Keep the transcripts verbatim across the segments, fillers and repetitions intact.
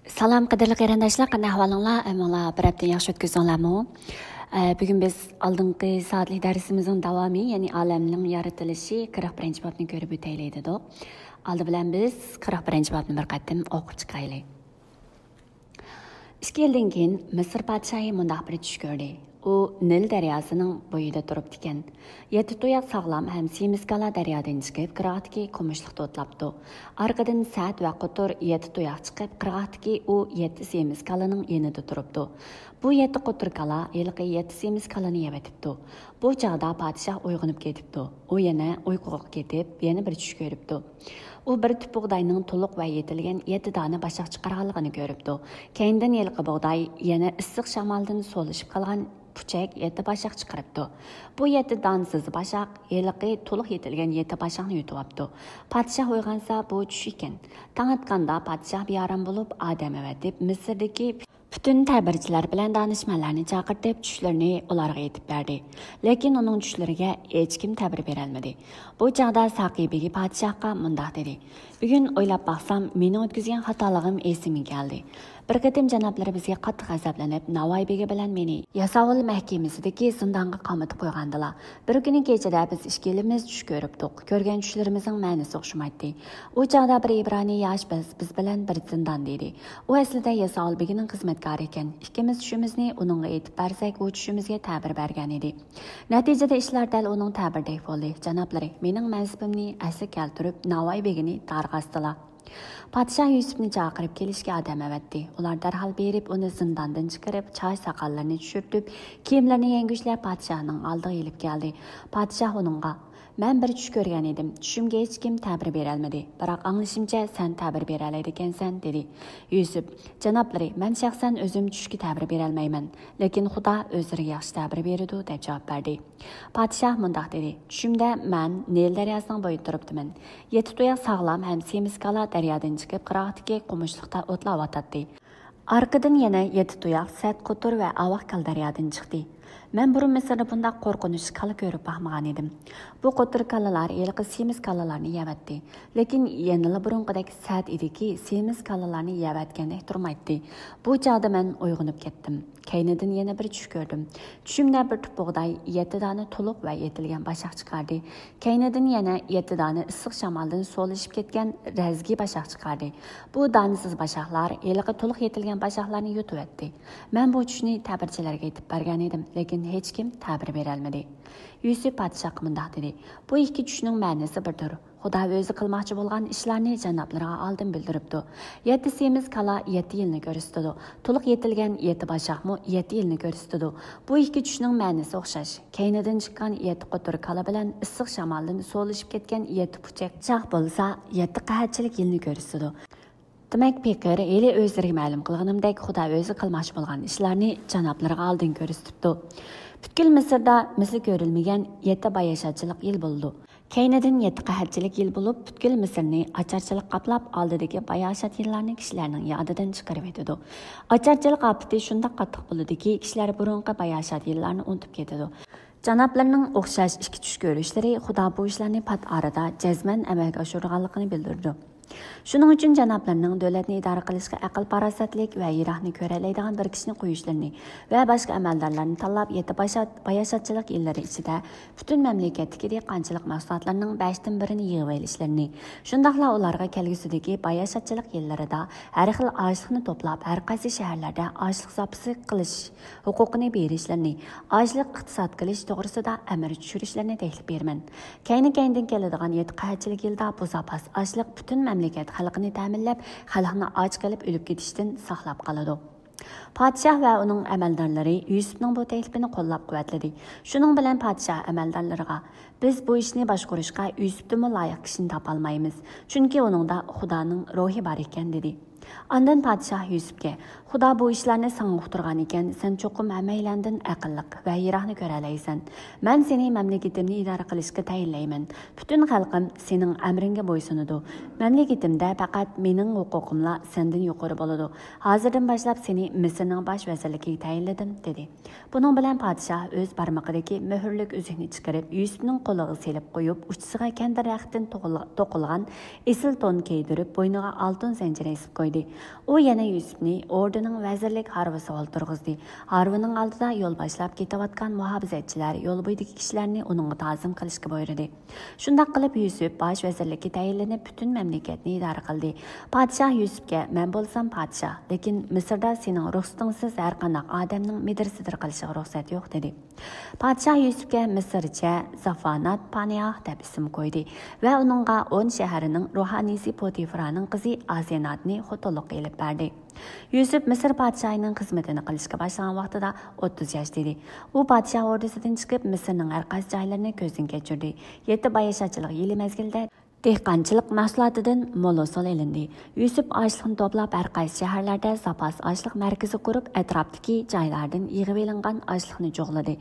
سالام، قەدىرلىك قېرىنداشلار، قانداق ئەھۋالىڭلار؟ ئەمىڭلار بىر ھەپتىنى ياخشى ئۆتكۈزدۈڭلارمۇ؟ ئە، بۈگۈن بىز ئالدىنقى سائەتلىك دەرسىمىزنىڭ داۋامى، يەنى ئالەمنىڭ يارىتىلىشى قىرىق بىرىنچى بابنى كۆرۈپ ئۆتەيلى دېدۇق. ئالدى بىلەن بىز قىرىق بىرىنچى بابنى بىر قېتىم ئوقۇپ چىقايلى. ئىككى يىلدىن كېيىن مىسىر پادىشاھى مۇنداق بىر چۈش كۆردى. ئۇ نىل دەرياسىنىڭ بويىدا تۇرۇپتىكەن. يەتتە تۇياق ساغلام ھەم سېمىز كالا دەريادىن چىقىپ، قىرغاقتىكى قومۇشلۇقتا ئوتلاپتۇ. ئارقىدىن سەت ۋە قوتۇر يەتتە تۇياق چىقىپ، قىرغاقتىكى ئۇ يەتتە سېمىز كالىنىڭ يېنىدا تۇرۇپتۇ. بۇ يەتتە قوتۇر كالا ھېلىقى يەتتە سېمىز كالىنى يەۋېتىپتۇ. بۇ چاغدا پادىشاھ ئويغىنىپ كېتىپتۇ. ئۇ يەنە ئۇيقۇغا كېتىپ، يەنە بىر چۈش كۆرۈپتۇ. ئۇ بىر تۈپ بۇغداينىڭ تولۇق ۋە يېتىلگەن يەتتە دانە باشاق چىقارغانلىقىنى كۆرۈپتۇ. كەينىدىن ھېلىقى بۇغداي يەنە ئىسسىق شامالدىن سولىشىپ قالغان پۇچەك يەتتە باشاق چىقىرىپتۇ. بۇ يەتتە دانىسىز باشاق ھېلىقى تولۇق يېتىلگەن يەتتە باشاقنى يۇتۇۋاپتۇ. پادىشاھ ئويغانسا، بۇ چۈش ئىكەن. تاڭ ئاتقاندا پادىشاھ بىئارام بولۇپ، ئادەم ئەۋەتىپ، مىسىردىكى پۈتۈن تەبىرچىلەر بىلەن دانىشمەنلەرنى چاقىرتىپ، چۈشلىرىنى ئۇلارغا ئېيتىپ بەردى. لېكىن ئۇنىڭ چۈشلىرىگە ھېچكىم تەبىر بېرەلمىدى. بۇ چاغدا ساقىي بېگى پادىشاھقا مۇنداق دېدى: «بۈگۈن ئويلاپ باقسام، مېنىڭ ئۆتكۈزگەن خاتالىقىم ئېسىمگە كەلدى. بىر قېتىم جانابلىرى بىزگە قاتتىق غەزەپلىنىپ، ناۋاي بېگى بىلەن مېنى ياساۋۇل مەھكىمىسىدىكى زىندانغا قامىتىپ قويغاندىلا، بىر كۈنى كېچىدە بىز ئىككىلىمىز چۈش كۆرۈپتۇق. كۆرگەن چۈشلىرىمىزنىڭ مەنىسى ئوخشىمايتتى. ئۇ چاغدا بىر ئىبرانىي ياش بىز، بىز بىلەن بىر زىندان دېدى. ئۇ ئەسلىدە ياساۋۇل بېگىنىڭ خىزمەتكارى ئىكەن. ئىككىمىز چۈشىمىزنى ئۇنىڭغا ئېيتىپ بەرسەك، ئۇ چۈشىمىزگە تەبىر بەرگەن ئىدى. نەتىجىدە ئىشلار دەل ئۇنىڭ تەبىرىدەك بولدى. جانابلىرى، مېنىڭ مەنسىپىمنى ئەسلىگە كەلتۈرۈپ، ناۋاي بېگىنى دارغا ئاستىلا.» پادىشاھ يۈسۈپنى چاقىرىپ كېلىشكە ئادەم ئەۋەتتى. ئۇلار دەرھال بېرىپ، ئۇنى زىنداندىن چىقىرىپ، چاچ-ساقاللىرىنى چۈشۈرتۈپ، كىيىملىرىنى يەڭگۈشلەپ، پادىشاھنىڭ ئالدىغا ئېلىپ كەلدى. پادىشاھ ئۇنىڭغا: «مەن بىر چۈش كۆرگەن ئىدىم. چۈشۈمگە ھېچكىم تەبىر بېرەلمىدى. بىراق، ئاڭلىشىمچە، سەن تەبىر بېرەلەيدىكەنسەن»، دېدى. يۈسۈپ: «جانابلىرى، مەن شەخسەن ئۆزۈم چۈشكە تەبىر بېرەلمەيمەن، لېكىن خۇدا ئۆزلىرىگە ياخشى تەبىر بېرىدۇ»، دەپ جاۋاب بەردى. پادىشاھ مۇنداق دېدى: «چۈشۈمدە مەن نىل دەرياسىنىڭ بويىدا تۇرۇپتىمەن. يەتتە تۇياق ساغلام ھەم سېمىز كالا دەريادىن چىقىپ، قىرغاقتىكى قومۇشلۇقتا ئوتلاۋاتاتتى. ئارقىدىن يەنە يەتتە تۇياق سەت قوتۇر ۋە ئاۋاق كالا دەريادىن چىقتى. مەن بۇرۇن مىسىردا بۇنداق قورقۇنچلۇق كالا كۆرۈپ باقمىغان ئىدىم. بۇ قوتۇر كالىلار ھېلىقى سېمىز كالىلارنى يەۋەتتى. لېكىن يەنىلا بۇرۇنقىدەك سەت ئىدىكى، سېمىز كالىلارنى يەۋەتكەندەك تۇرمايتتى. بۇ چاغدا مەن ئويغىنىپ كەتتىم. كەينىدىن يەنە بىر چۈش كۆردۈم. چۈشۈمدە بىر تۈپ بۇغداي يەتتە دانە تولۇق ۋە يېتىلگەن باشاق چىقاردى. كەينىدىن يەنە يەتتە دانە ئىسسىق شامالدىن سولىشىپ كەتكەن رەزگى باشاق چىقاردى. بۇ دانىسىز باشاقلار ھېلىقى تولۇق يېتىلگەن باشاقلارنى يۇتۇۋەتتى. مەن بۇ چۈشنى تەبىرچىلەرگە ئېيتىپ بەرگەن ئىدىم، لېكىن ھېچكىم تەبىر بېرەلمىدى.» يۈسۈپ پادىشاھقا مۇنداق دېدى: «بۇ ئىككى چۈشنىڭ مەنىسى بىردۇر. خۇدا ئۆزى قىلماقچى بولغان ئىشلارنى جانابلىرىغا ئالدىن بىلدۈرۈپتۇ. يەتتە سېمىز كالا يەتتە يىلنى كۆرسىتىدۇ. تولۇق يېتىلگەن يەتتە باشاقمۇ يەتتە يىلنى كۆرسىتىدۇ. بۇ ئىككى چۈشنىڭ مەنىسى ئوخشاش. كەينىدىن چىققان يەتتە قوتۇر كالا بىلەن ئىسسىق شامالدىن سولىشىپ كەتكەن يەتتە پۇچەك چاغ بولسا يەتتە قەھەتچىلىك يىلنى كۆرسىتىدۇ. دېمەك، پېقىر ھېلى ئۆزلىرىگە مەلۇم قىلغىنىمدەك، خۇدا ئۆزى قىلماقچى بولغان ئىشلارنى جانابلىرىغا ئالدىن كۆرسىتىپتۇ. پۈتكۈل مىسىردا مىسلى كۆرۈلمىگەن يەتتە باياشاتچىلىق يىل بولىدۇ. كەينىدىن يەتتە قەھەتچىلىك يىل بولۇپ، پۈتكۈل مىسىرنى ئاچارچىلىق قاپلاپ، ئالدىدىكى باياشات يىللارنى كىشىلەرنىڭ يادىدىن چىقىرىۋېتىدۇ. ئاچارچىلىق ئاپىتى شۇنداق قاتتىق بولىدۇكى، كىشىلەر بۇرۇنقى باياشات يىللارنى ئۇنتۇپ كېتىدۇ. جانابلىرىنىڭ ئوخشاش ئىككى چۈش كۆرۈشلىرى خۇدا بۇ ئىشلارنى پات ئارىدا جەزمەن ئەمەلگە ئاشۇرىدىغانلىقىنى بىلدۈرىدۇ. شۇنىڭ ئۈچۈن جانابلىرىنىڭ دۆلەتنى ئىدارە قىلىشقا ئەقىل-پاراسەتلىك ۋە يىراقنى كۆرەلەيدىغان بىر كىشىنى قويۇشلىرىنى ۋە باشقا ئەمەلدارلارنى تاللاپ، يەتتە باشا-، باياشاتچىلىق يىللىرى ئىچىدە پۈتۈن مەملىكەتتىكى دېھقانچىلىق مەھسۇلاتلىرىنىڭ بەشتىن بىرىنى يىغىۋېلىشلىرىنى، شۇنداقلا ئۇلارغا كەلگۈسىدىكى باياشاتچىلىق يىللىرىدا ھەر خىل ئاشلىقنى توپلاپ، ھەر قايسى شەھەرلەردە ئاشلىق زاپىسى قىلىش ھوقۇقىنى بېرىشلىرىنى، ئاشلىق ئىقتىساد قىلىش توغرىسىدا ئەمىر چۈشۈرۈشلىرىنى تەكلىپ بېرىمەن. كەينى-كەينىدىن كېلىدىغان يەتتە قەھەتچىلىك يىلدا بۇ زاپاس ئاشلىق پۈتۈن مەملىكەت خەلقىنى تەمىنلەپ، خەلقنى ئاچ قېلىپ ئۆلۈپ كېتىشتىن ساقلاپ قالىدۇ.» پادىشاھ ۋە ئۇنىڭ ئەمەلدارلىرى يۈسۈپنىڭ بۇ تەكلىپىنى قوللاپ-قۇۋۋەتلىدى. شۇنىڭ بىلەن پادىشاھ ئەمەلدارلىرىغا: «بىز بۇ ئىشنى باشقۇرۇشقا يۈسۈپتىنمۇ لايىق كىشىنى تاپالمايمىز، چۈنكى ئۇنىڭدا خۇدانىڭ روھى بار ئىكەن» دېدى. ئاندىن پادىشاھ يۈسۈپكە: «خۇدا بۇ ئىشلارنى ساڭا ئۇقتۇرغان ئىكەن، سەن چوقۇم ھەممەيلەندىن ئەقىللىق ۋە يىراقنى كۆرەلەيسەن. مەن سېنى مەملىكىتىمنى ئىدارە قىلىشقا تەيىنلەيمەن. پۈتۈن خەلقىم سېنىڭ ئەمرىڭگە بويسۇنىدۇ. مەملىكىتىمدە پەقەت مېنىڭ ھوقۇقۇملا سەندىن يۇقىرى بولىدۇ. ھازىردىن باشلاپ سېنى مىسىرنىڭ باش ۋەزىرلىكىگە تەيىنلىدىم» دېدى. بۇنىڭ بىلەن پادىشاھ ئۆز بارمىقىدىكى مۆھۈرلۈك ئۈزۈكنى چىقىرىپ، يۈسۈپنىڭ قولىغا سېلىپ قويۇپ، ئۇچىسىغا كەندىر رەختتىن توقۇل-، توقۇلغان ئېسىل تون كىيدۈرۈپ، بوينىغا ئالتۇن زەنجىر ئېسىپ قويدى. ئۇ يەنە يۈسۈپنى ئوردىنىڭ ۋەزىرلىك ھارۋىسىغا ئولتۇرغۇزدى. ھارۋىنىڭ ئالدىدا يول باشلاپ كېتىۋاتقان مۇھاپىزەتچىلەر يول بويىدىكى كىشىلەرنى ئۇنىڭغا تازىم قىلىشقا بۇيرۇدى. شۇنداق قىلىپ، يۈسۈپ باش ۋەزىرلىككە تەيىنلىنىپ، پۈتۈن مەملىكەتنى ئىدارە قىلدى. پادىشاھ يۈسۈپكە، «مەن بولسام پادىشاھ، لېكىن مىسىردا سېنىڭ رۇخسىتىڭسىز ھەر قانداق ئادەمنىڭ مىدىر-سىدىر قىلىشىغا رۇخسەت يوق» دېدى. پادىشاھ يۈسۈپكە مىسىرچە زافانات پانىياھ دەپ ئىسىم قويدى ۋە ئۇنىڭغا ئون شەھەرنىڭ روھانىيسى پوتىفرانىڭ قىزى ئاسىيناتنى خوتۇنلۇققا ئېلىپ بەردى. يۈسۈپ مىسىر پادىشاھىنىڭ خىزمىتىنى قىلىشقا باشلىغان ۋاقتىدا ئوتتۇز ياش ئىدى. ئۇ پادىشاھ ئوردىسىدىن چىقىپ، مىسىرنىڭ ھەر قايسى جايلىرىنى كۆزدىن كەچۈردى. يەتتە باياشاتچىلىق يىلى مەزگىلىدە دېھقانچىلىق مەھسۇلاتىدىن مول ھوسۇل ئېلىندى. يۈسۈپ ئاشلىقنى توپلاپ، ھەر قايسى شەھەرلەردە زاپاس ئاشلىق مەركىزى قۇرۇپ، ئەتراپتىكى جايلاردىن يىغىۋېلىنغان ئاشلىقنى جۇغلىدى.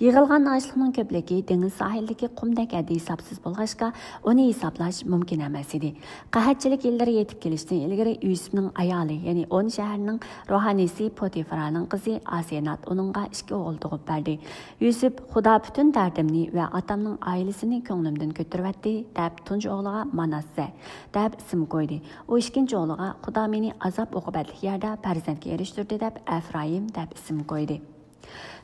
يىغىلغان ئاشلىقنىڭ كۆپلۈكى دېڭىز ساھىلىدىكى قۇمدەك ھەددى ھېسابسىز بولغاچقا، ئۇنى ھېسابلاش مۇمكىن ئەمەس ئىدى. قەھەتچىلىك يىللىرى يېتىپ كېلىشتىن ئىلگىرى يۈسۈپنىڭ ئايالى، يەنى ئون شەھەرنىڭ روھانىيسى پوتىفرانىڭ قىزى ئاسىينات ئۇنىڭغا ئىككى ئوغۇل تۇغۇپ بەردى. يۈسۈپ، «خۇدا پۈتۈن دەردىمنى ۋە ئاتامنىڭ ئائىلىسىنى كۆڭلۈمدىن كۆتۈرۈۋەتتى» دەپ، تۇنجى ئوغلىغا ماناسسە دەپ ئىسىم قويدى. ئۇ ئىككىنچى ئوغلىغا، «خۇدا مېنى ئازاب-ئوقۇبەتلىك يەردە پەرزەنتكە ئېرىشتۈردى» دەپ، ئەفرايىم دەپ ئىسىم قويدى.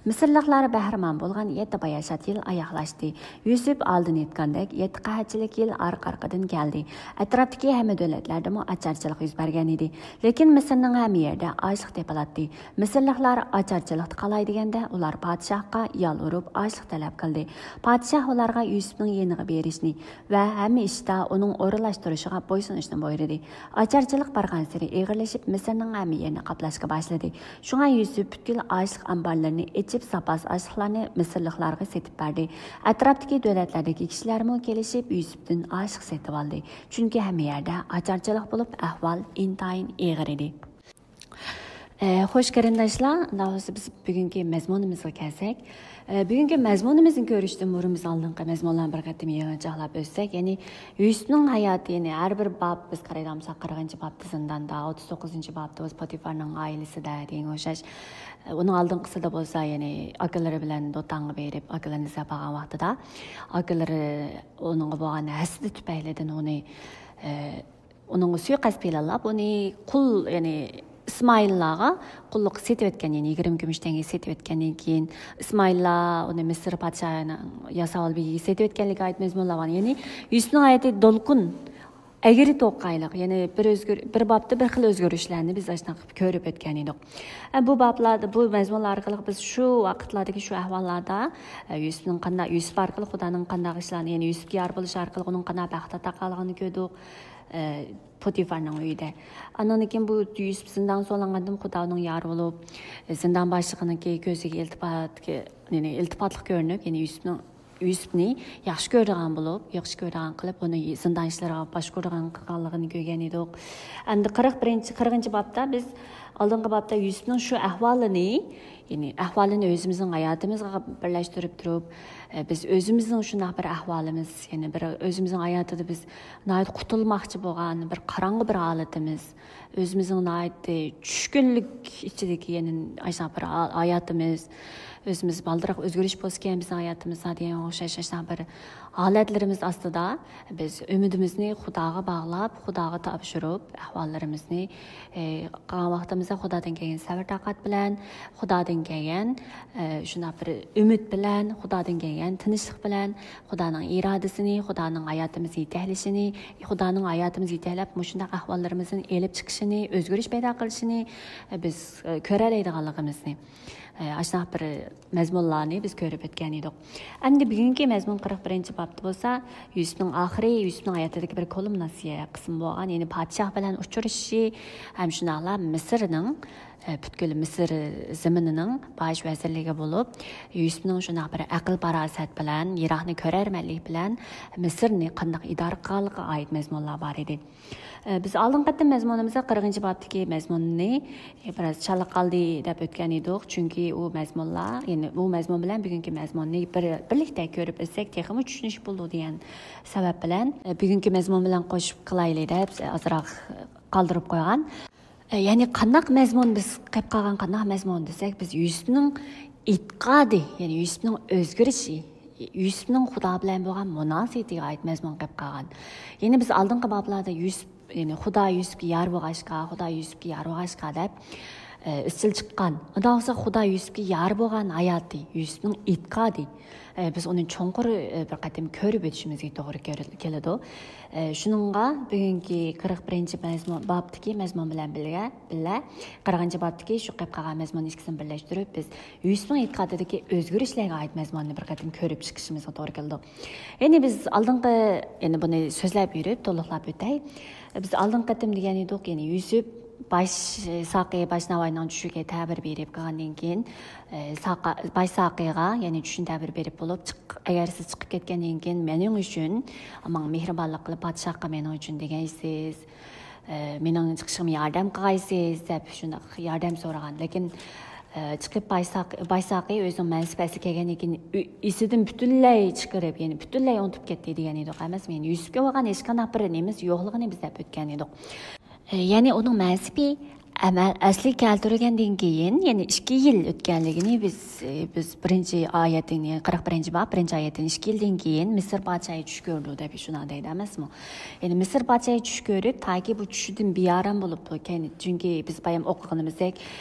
مىسىرلىقلار بەھرىمەن بولغان يەتتە باياشات يىل ئاياغلاشتى. يۈسۈپ ئالدىن ئېيتقاندەك، يەتتە قەھەتچىلىك يىل ئارقا-ئارقىدىن كەلدى. ئەتراپتىكى ھەممە دۆلەتلەردىمۇ ئاچارچىلىق يۈز بەرگەن ئىدى. لېكىن مىسىرنىڭ ھەممە يېرىدە ئاشلىق تېپىلاتتى. مىسىرلىقلار ئاچارچىلىقتا قالاي دېگەندە، ئۇلار پادىشاھقا يالۋۇرۇپ ئاشلىق تەلەپ قىلدى. پادىشاھ ئۇلارغا يۈسۈپنىڭ يېنىغا بېرىشنى ۋە ھەممە ئىشتا ئۇنىڭ ئورۇنلاشتۇرۇشىغا بويسۇنۇشنى بۇيرۇدى. ئاچارچىلىق بارغانسېرى ئېغىرلىشىپ، مىسىرنىڭ ھەممە يېرىنى قاپلاشقا باشلىدى. شۇڭا يۈسۈپ پۈتكۈل ئاشلىق ئامبارلىرىنى ئېچىپ، زاپاس ئاشلىقلارنى مىسىرلىقلارغا سېتىپ بەردى. ئەتراپتىكى دۆلەتلەردىكى كىشىلەرمۇ كېلىشىپ، يۈسۈپتىن ئاشلىق سېتىۋالدى. چۈنكى ھەممە يەردە ئاچارچىلىق بولۇپ، ئەھۋال ئىنتايىن ئېغىر ئىدى. ئە، خوش قېرىنداشلار، ئۇنداق بولسا بىز بۈگۈنكى مەزمۇنىمىزغا كەلسەك، ئە، بۈگۈنكى مەزمۇنىمىزنى كۆرۈشتىن بۇرۇن بىز ئالدىنقى مەزمۇنلارنى بىر قېتىم يىغىنچاقلاپ ئۆتسەك، يەنى يۈسۈپنىڭ ھاياتى، يەنى ھەر بىر باب بىز قارايدىغان بولساق، قىرىقىنچى بابتا زىنداندا، ئوتتۇز توققۇزىنچى بابتا بولسا پوتىفارنىڭ ئائىلىسىدە دېگەنگە ئوخشاش. ئۇنىڭ ئالدىنقىسىدا بولسا، يەنى ئاكىلىرى بىلەن دوتاڭغا بېرىپ، ئاكىلىرىنى ئىزدەپ بارغان ۋاقتىدا، ئاكىلىرى ئۇنىڭغا بولغان ھەسىتى تۈپەيلىدىن ئۇنى، ئە، ئۇنىڭغا سۇيىقەست پىلانلاپ، ئۇنى قۇل، يەنى ئىسمائىللارغا قۇللۇققا سېتىۋەتكەن، يەنى يىگىرمە كۈمۈش تەڭگىگە سېتىۋەتكەندىن كېيىن، ئىسمائىللار ئۇنى مىسىر پادىشاھىنىڭ ياساۋۇل بېگىگە سېتىۋەتكەنلىكىگە ئائىت مەزمۇنلار بار. يەنى يۈسۈپنىڭ ھاياتى دولقۇن، ئەگرى توقايلىق، يەنى بىر ئۆزگىر-، بىر بابتا بىر خىل ئۆزگىرىشلەرنى بىز ئاشۇنداق كۆرۈپ ئۆتكەن ئىدۇق. ئە، بۇ بابلاردا، بۇ مەزمۇنلار ئارقىلىق بىز شۇ ۋاقىتلاردىكى شۇ ئەھۋاللاردا، ئە، يۈسۈپنىڭ قانداق، يۈسۈپ ئارقىلىق خۇدانىڭ قانداق ئىشلارنى، يەنى يۈسۈپكە يار بولۇش ئارقىلىق ئۇنىڭ قانداق بەخت ئاتا قىلغانلىقىنى كۆردۇق. ئە، پوتىفارنىڭ ئۆيىدە. ئاندىن كېيىن بۇ يۈسۈپ زىندانغا سولانغاندىن خۇدا ئۇنىڭ يارى بولۇپ، زىندان باشلىقىنىڭكى كۆزىگە ئىلتىپات، يەنى ئىلتىپاتلىق كۆرۈنۈپ، يەنى يۈسۈپنىڭ، يۈسۈپنى ياخشى كۆرىدىغان بولۇپ، ياخشى كۆرىدىغان قىلىپ، ئۇنى زىندان ئىشلىرىغا باشقۇرىدىغان قىلغانلىقىنى كۆرگەن ئىدۇق. ئەمدى قىرىق بىرىنچى، قىرىقىنچى بابتا بىز، ئالدىنقى بابتا يۈسۈپنىڭ شۇ ئەھۋالىنى، يەنى ئەھۋالىنى ئۆزىمىزنىڭ ھاياتىمىزغا بىرلەشتۈرۈپ تۇرۇپ، ئە، بىز ئۆزىمىزنىڭ شۇنداق بىر ئەھۋالىمىز، يەنى بىر ئۆزىمىزنىڭ ھاياتىدا بىز ناھايىتى قۇتۇلماقچى بولغان بىر قاراڭغۇ بىر ھالىتىمىز، ئۆزىمىزنىڭ ناھايىتى چۈشكۈنلۈك ئىچىدىكى يەنە ئاشۇنداق بىر ھا-، ھاياتىمىز، ئۆزىمىز بالدۇرراق ئۆزگىرىش بولسىكەن بىزنىڭ ھاياتىمىزدا دېگەن ئوخشاش ئاشۇنداق بىر ھالەتلىرىمىز ئاستىدا بىز ئۈمىدىمىزنى خۇداغا باغلاپ، خۇداغا تاپشۇرۇپ، ئەھۋاللىرىمىزنى، ئى، قالغان ۋاقتىمىزدا خۇدادىن كەلگەن سەۋر-تاقەت بىلەن، خۇدادىن كەلگەن، ئى، شۇنداق بىر ئۈمىد بىلەن، خۇدادىن كەلگەن تىنچلىق بىلەن، خۇدانىڭ ئىرادىسىنى، خۇدانىڭ ھاياتىمىزنى يېتەكلىشىنى، خۇدانىڭ ھاياتىمىزنى يېتەكلەپ، مۇشۇنداق ئەھۋاللىرىمىزدىن ئېلىپ چىقىشىنى، ئۆزگىرىش پەيدا قىلىشىنى، ئى، بىز، ئى، كۆرەلەيدىغانلىقىمىزنى، ئى، ئاشۇنداق بىر مەزمۇنلارنى بىز كۆرۈپ ئۆتكەن ئىدۇق. ئەمدى بۈگۈنكى مەزمۇن قىرىق بىرىنچى بابتا بولسا، يۈسۈپنىڭ ئاخىرى، يۈسۈپنىڭ ھاياتىدىكى بىر كۇلمىناتسىيە قىسمى بولغان، يەنى پادىشاھ بىلەن ئۇچرىشىشى ھەم شۇنداقلا مىسىرنىڭ، ئە، پۈتكۈل مىسىر زېمىنىنىڭ باش ۋەزىرلىكى بولۇپ، يۈسۈپنىڭ شۇنداق بىر ئەقىل-پاراسەت بىلەن، يىراقنى كۆرەرمەنلىك بىلەن مىسىرنى قانداق ئىدارە قىلغانلىقىغا ئائىت مەزمۇنلار بار ئىدى. ئە، بىز ئالدىنقى قېتىم مەزمۇنىمىزدا قىرىقىنچى بابتىكى مەزمۇننى، ئە، بىراز چالا قالدى دەپ ئۆتكەن ئىدۇق، چۈنكى ئۇ مەزمۇنلار، يەنى بۇ مەزمۇن بىلەن بۈگۈنكى مەزمۇننى بىر، بىرلىكتە كۆرۈپ ئۆتسەك تېخىمۇ چۈشىنىش بولىدۇ دېگەن سەۋەب بىلەن، ئە، بۈگۈنكى مەزمۇن بىلەن قوشۇپ قىلايلى دەپ ئازراق قالدۇرۇپ قويغان. ئە، يەنى قانداق مەزمۇن بىز قېلىپ قالغان، قانداق مەزمۇن دېسەك، بىز يۈسۈپنىڭ ئېتىقادى، يەنى يۈسۈپنىڭ ئۆزگىرىشى، يۈسۈپنىڭ خۇدا بىلەن بولغان مۇناسىۋىتىگە ئائىت مەزمۇن قېلىپ قالغان. يەنى بىز ئالدىنقى بابلاردا يۈسۈپ يەنى خۇدا يۈسۈپكە يار بولغاچقا، خۇدا يۈسۈپكە يار بولغاچقا دەپ، ئە، ئىزچىل چىققان. ئۇنداق بولسا خۇدا يۈسۈپكە يار بولغان ھاياتى، يۈسۈپنىڭ ئېتىقادى، ئە، بىز ئۇنى چوڭقۇر، ئە، بىر قېتىم كۆرۈپ ئۆتۈشىمىزگە توغرا كۆرۈ-، كېلىدۇ. ئە، شۇنىڭغا بۈگۈنكى قىرىق بىرىنچى مەزمۇن، بابتىكى مەزمۇن بىلەن بىلگە، بىللە، قىرىقىنچى بابتىكى شۇ قېلىپ قالغان مەزمۇن ئىككىسىنى بىرلەشتۈرۈپ، بىز يۈسۈپنىڭ ئېتىقادىدىكى ئۆزگىرىشلەرگە ئائىت مەزمۇننى بىر قېتىم كۆرۈپ چىقىشىمىزغا توغرا كېلىدۇ. يەنى بىز ئالدىنقى، يەنى بۇنى سۆزلەپ يۈرۈپ، تولۇقلاپ ئۆتەي. بىز ئالدىنقى قېتىم دېگەن ئىدۇق، يەنى يۈسۈپ باش ساقى، باش ناۋاينىڭ چۈشىگە تەبىر بېرىپ قىلغاندىن كېيىن، ئە، ساقا-، باش ساقىغا، يەنى چۈشىنى تەبىر بېرىپ بولۇپ، چىق-، ئەگەر سىز چىقىپ كەتكەندىن كېيىن مېنىڭ ئۈچۈن، ماڭا مېھرىبانلىق قىلىپ پادىشاھقا مېنىڭ ئۈچۈن دېگەيسىز، ئە، مېنىڭ چىقىشىمغا ياردەم قىلغايسىز دەپ شۇنداق ياردەم سورىغان. لېكىن، ئە، چىقىپ باش ساقى، باش ساقى ئۆزىنىڭ مەنسىپى ئەسلىگە كەلگەندىن كېيىن ئۆ-، ئېسىدىن پۈتۈنلەي چىقىرىپ، يەنى پۈتۈنلەي ئۇنتۇپ كەتتى دېگەن ئىدۇق ئەمەسمۇ؟ يەنى يۈسۈپكە بولغان ھېچقانداق بىر نېمىسى يوقلۇقىنى بىز دەپ ئۆتكەن ئىدۇق. ئە، يەنى ئۇنىڭ مەنسىپى ئەمەل-، ئەسلىگە كەلتۈرۈلگەندىن كېيىن، يەنى ئىككى يىل ئۆتكەنلىكىنى بىز، ئە، بىز بىرىنچى ئايەتتىن، يەنى قىرىق بىرىنچى باب، بىرىنچى ئايەتتىن ئىككى يىلدىن كېيىن مىسىر پادىشاھى چۈش كۆرىدۇ دەپ شۇنداق دەيدۇ ئەمەسمۇ؟ يەنى مىسىر پادىشاھى چۈش كۆرۈپ، تاكى بۇ چۈشىدىن بىئارام بولۇپتۇ. كەينى-، چۈنكى بىز بايام ئوقۇغىنىمىزدەك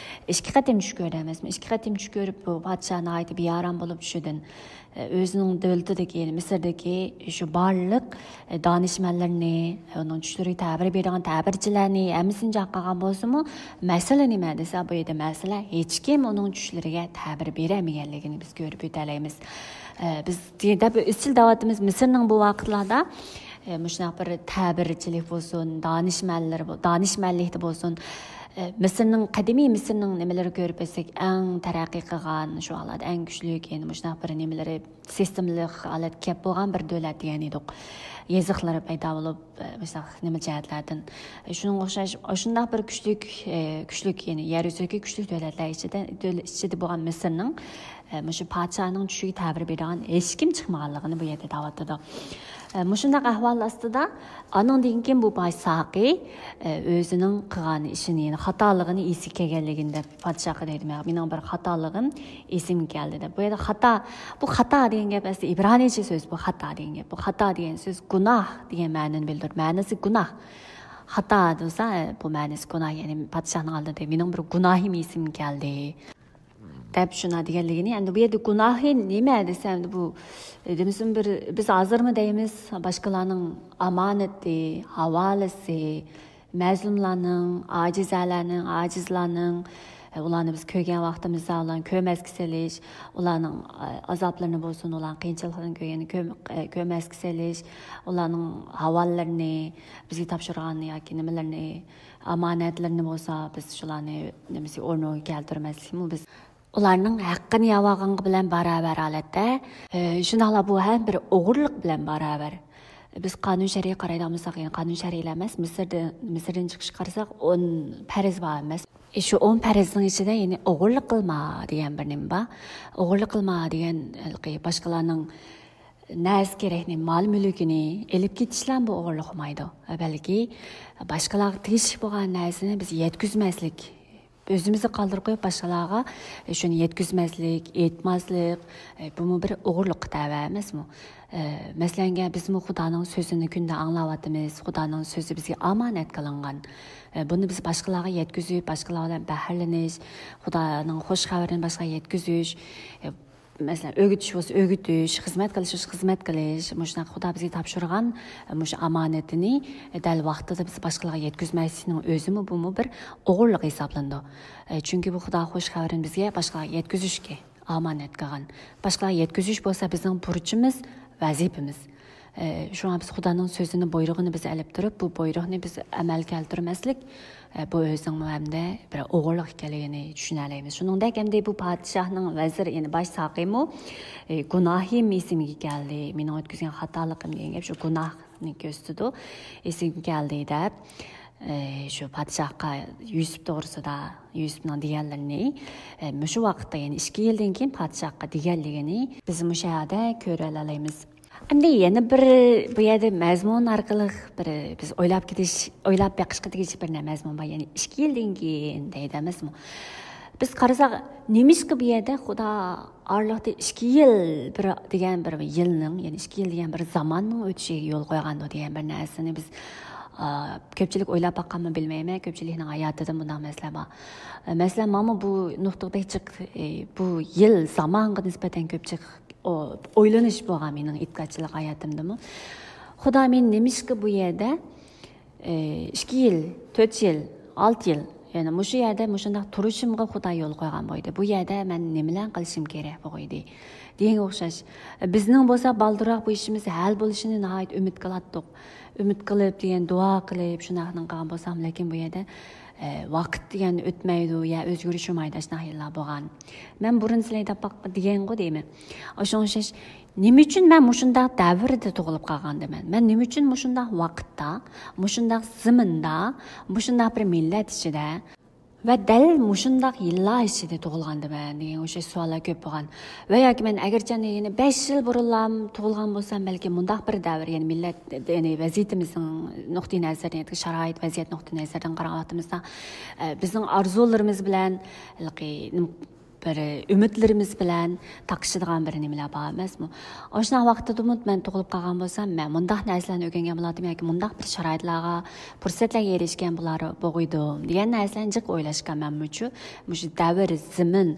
ئىككى قېتىم چۈش كۆردى ئەمەسمۇ؟ ئىككى قېتىم چۈش كۆرۈپ، بۇ پادىشاھ ناھايىتى بىئارام بولۇپ چۈشىدىن، ئۆزىنىڭ دۆلىتىدىكى، يەنى مىسىردىكى شۇ بارلىق دانىشمەنلىرىنى، ئۇنىڭ چۈشلىرىگە تەبىر بېرىدىغان تەبىرچىلەرنى ھەممىسىنى چاقىرغان بولسىمۇ، مەسىلە نېمە دېسە، بۇ يەردە مەسىلە ھېچكىم ئۇنىڭ چۈشلىرىگە تەبىر بېرەلمىگەنلىكىنى بىز كۆرۈپ ئۆتەلەيمىز. ئە، بىز دەپ ئىزچىل دەۋاتىمىز، مىسىرنىڭ بۇ ۋاقىتلاردا، ئە، مۇشۇنداق بىر تەبىرچىلىك بولسۇن، دانىشمەنلىرى بو-، دانىشمەنلىكتە بولسۇن، ئە، مىسىرنىڭ، قەدىمىي مىسىرنىڭ نېمىلىرى كۆرۈپ ئۆتسەك، ئەڭ تەرەققىي قىلغان، شۇ ھالدا ئەڭ كۈچلۈك، يەنى مۇشۇنداق بىر نېمىلىرى، سىستېمىلىق ھالەتكە كەپ بولغان بىر دۆلەت دېگەن ئىدۇق. يېزىقلىرى پەيدا بولۇپ، ئە، مۇشۇنداق نېمە جەھەتلەردىن. ئە، شۇنىڭغا ئوخشاش، شۇنداق بىر كۈچلۈك، ئە، كۈچلۈك، يەنى يەر يۈزىدىكى كۈچلۈك دۆلەتلەر ئىچىدە، دۆل-، ئىچىدە بولغان مىسىرنىڭ، ئە، مۇشۇ پادىشاھنىڭ چۈشىگە تەبىر بېرىدىغان ھېچكىم چىقمىغانلىقىنى بۇ يەردە دەۋاتىدۇ. ئە، مۇشۇنداق ئەھۋال ئاستىدا، ئانىڭدىن كېيىن بۇ باش ساقى، ئە، ئۆزىنىڭ قىلغان ئىشىنى، يەنى خاتالىقىنى ئېسىگە كەلگەنلىكىنى دەپ پادىشاھقا دەيدۇ، مېنىڭ بىر خاتالىقىم ئېسىمگە كەلدى دەپ. بۇ يەردە خاتا، بۇ خاتا دېگەن گەپ ئەسلى ئىبرانىيچە سۆز، بۇ خاتا دېگەن گەپ. بۇ خاتا دېگەن سۆز گۇناھ دېگەن مەنىنى بىلدۈرىدۇ. مەنىسى گۇناھ. خاتا دېسە، بۇ مەنىسى گۇناھ، يەنى پادىشاھنىڭ ئالدىدا مېنىڭ بىر گۇناھىم ئېسىمگە كەلدى دەپ شۇنداق دېگەنلىكىنى. ئەمدى بۇ يەردە گۇناھى نېمە دېسە، ئەمدى بۇ، دېمىسىمۇ بىر، بىز ھازىرمۇ دەيمىز، باشقىلارنىڭ ئامانىتى، ھاۋالىسى، مەزلۇملارنىڭ، ئاجىزەلەرنىڭ، ئاجىزلارنىڭ، ئۇلارنى بىز كۆرگەن ۋاقتىمىزدا ئۇلارنى كۆرمەسكە سېلىش، ئۇلارنىڭ، ئە، ئازابلىرىنى بولسۇن، ئۇلارنىڭ قىيىنچىلىقلىرىنى كۆرگەندە كۆر-، ئە، كۆرمەسكە سېلىش، ئۇلارنىڭ ھاۋالىرىنى، بىزگە تاپشۇرغان ياكى نېمىلىرىنى، ئامانەتلىرىنى بولسا بىز شۇلارنى نېمىسى ئورنىغا كەلتۈرمەسلىكمۇ بىز ئۇلارنىڭ ھەققىنى يەۋالغانغا بىلەن باراۋەر ھالەتتە. ئە، شۇنداقلا بۇ ھەم بىر ئوغرىلىق بىلەن باراۋەر. بىز قانۇن شەرئىگە قارايدىغان بولساق، يەنى قانۇن شەرئىگە ئەمەس، مىسىردىن، مىسىردىن چىقىشقا قارىساق، ئون پەرز بار ئەمەس. ئە، شۇ ئون پەرزنىڭ ئىچىدە يەنى ئوغرىلىق قىلما دېگەن بىر نېمە بار. ئوغرىلىق قىلما دېگەن ھېلىقى باشقىلارنىڭ نەرسە كېرەكنى، مال مۈلكىنى ئېلىپ كېتىشلا بۇ ئوغرىلىق بولمايدۇ. بەلكى باشقىلارغا تېگىشلىك بولغان نەرسىنى بىز يەتكۈزمەسلىك، ئۆزىمىزنى قالدۇرۇپ قويۇپ، باشقىلارغا، ئە، شۇنى يەتكۈزمەسلىك، ئېيتماسلىق، ئە، بۇمۇ بىر ئوغرىلىققا تەۋە ئەمەسمۇ؟ ئە، مەسىلەنگە، بىزمۇ خۇدانىڭ سۆزىنى كۈندە ئاڭلاۋاتىمىز، خۇدانىڭ سۆزى بىزگە ئامانەت قىلىنغان. ئە، بۇنى بىز باشقىلارغا يەتكۈزۈپ، باشقىلار بىلەن بەھرىلىنىش، خۇدانىڭ خۇش خەۋىرىنى باشقىلارغا يەتكۈزۈش، ئە، مەسىلەن، ئۆگىتىش بولسا ئۆگىتىش، خىزمەت قىلىش بولسا خىزمەت قىلىش، مۇشۇنداق خۇدا بىزگە تاپشۇرغان، ئە، مۇشۇ ئامانىتىنى، ئە، دەل ۋاقتىدا بىز باشقىلارغا يەتكۈزمەسلىكنىڭ ئۆزىمۇ، بۇمۇ بىر ئوغرىلىق ھېسابلىنىدۇ. ئە، چۈنكى بۇ خۇدا خۇش خەۋىرىنى بىزگە باشقىلارغا يەتكۈزۈشكە ئامانەت قىلغان. باشقىلارغا يەتكۈزۈش بولسا بىزنىڭ بۇرچىمىز، ۋەزىپىمىز. ئە، شۇڭا بىز خۇدانىڭ سۆزىنى، بۇيرۇقىنى بىز ئېلىپ تۇرۇپ، بۇ بۇيرۇقنى بىز ئەمەلگە كەلتۈرمەسلىك، ئە، بۇ ئۆزىنىڭمۇ ھەمدە بىر ئوغرىلىق ئىكەنلىكىنى چۈشىنەلەيمىز. شۇنىڭدەك ئەمدى بۇ پادىشاھنىڭ ۋەزىرى، يەنى باش ساقىمۇ، ئە، گۇناھىم ئېسىمگە كەلدى، مېنىڭ ئۆتكۈزگەن خاتالىقىم دېگەن گەپ شۇ گۇناھنى كۆرسىتىدۇ، ئېسىمگە كەلدى دەپ. ئە، شۇ پادىشاھقا يۈسۈپ توغرىسىدا، يۈسۈپنىڭ دېگەنلىرىنى، ئە، مۇشۇ ۋاقىتتا، يەنى ئىككى يىلدىن كېيىن پادىشاھقا دېگەنلىكىنى بىز مۇشۇ يەردە كۆرەلەيمىز. ئەمدى يەنە بىر بۇ يەردە مەزمۇن ئارقىلىق بىر بىز ئويلاپ كېتىش، ئويلاپ بېقىشقا تېگىشلىك بىر نە-، مەزمۇن بار. يەنى ئىككى يىلدىن كېيىن دەيدۇ ئەمەسمۇ؟ بىز قارىساق، نېمىشقا بۇ يەردە خۇدا ئارىلىقتا ئىككى يىل بىر دېگەن بىر يىلنىڭ، يەنى ئىككى يىل دېگەن بىر زاماننىڭ ئۆتۈشىگە يول قويغاندۇ دېگەن بىر نەرسىنى بىز ئا، كۆپچىلىك ئويلاپ باققانمۇ بىلمەيمەن، كۆپچىلىكنىڭ ھاياتىدىمۇ بۇنداق مەسىلە بار. ئە، مەسىلەن، ماڭىمۇ بۇ نۇقتىغا بەك جىق، ئە، بۇ يىل زامانغا نىسبەتەن كۆپ جىق ئو-، ئويلىنىش بولغان مېنىڭ ئېتىقادچىلىق ھاياتىمدىمۇ. خۇدا مېنى نېمىشقا بۇ يەردە، ئە، ئىككى يىل، تۆت يىل، ئالتە يىل، يەنى مۇشۇ يەردە مۇشۇنداق تۇرۇشۇمغا خۇدا يول قويغان بولدى. بۇ يەردە مەن نېمىلەرنى قىلىشىم كېرەك بولغىيدى دېگەنگە ئوخشاش. بىزنىڭ بولسا بالدۇرراق بۇ ئىشىمىز ھەل بولۇشىنى ناھايىتى ئۈمىد قىلاتتۇق. ئۈمىد قىلىپ دېگەن دۇئا قىلىپ شۇنداقنىڭ قىلغان بولسام، لېكىن بۇ يەردە، ئە، ۋاقىت دېگەن ئۆتمەيدۇ، يا ئۆزگىرىش بولمايدۇ، ئاشۇنداق يىللار بولغان. مەن بۇرۇن سىلەرگە دەپ باق-، دېگەنغۇ دەيمەن. ئاشۇنىڭغا ئوخشاش، نېمە ئۈچۈن مەن مۇشۇنداق دەۋردە تۇغۇلۇپ قالغاندىمەن؟ مەن نېمە ئۈچۈن مۇشۇنداق ۋاقىتتا، مۇشۇنداق زېمىندا، مۇشۇنداق بىر مىللەت ئىچىدە ۋە دەل مۇشۇنداق يىللار ئىچىدە تۇغۇلغاندىمەن دېگەن ئوخشاش سوئاللار كۆپ بولغان. ۋە ياكى مەن ئەگەرچە يەنە بەش يىل بۇرۇنلا تۇغۇلغان بولسام، بەلكى مۇنداق بىر دەۋر، يەنى مىللەت، يەنى ۋەزىيىتىمىزنىڭ نۇقتىئىنەزەردىن، شارائىت، ۋەزىيەت نۇقتىئىنەزەردىن قارىغان ۋاقتىمىزدا، ئە، بىزنىڭ ئارزۇلىرىمىز بىلەن ھېلىقى نېمە بىر ئۈمىدلىرىمىز بىلەن تاقىشىدىغان بىر نېمىلەر بار ئەمەسمۇ؟ ئاشۇنداق ۋاقتىدىمۇ مەن تۇغۇلۇپ قالغان بولسام، مەن مۇنداق نەرسىلەرنى ئۆگەنگەن بولاتتىم ياكى مۇنداق بىر شارائىتلارغا، پۇرسەتلەرگە ئېرىشكەن بولار بولغىيدۇم دېگەن نەرسىلەرنى جىق ئويلاشقان مەنمۇچۇ. مۇشۇ دەۋر، زېمىن،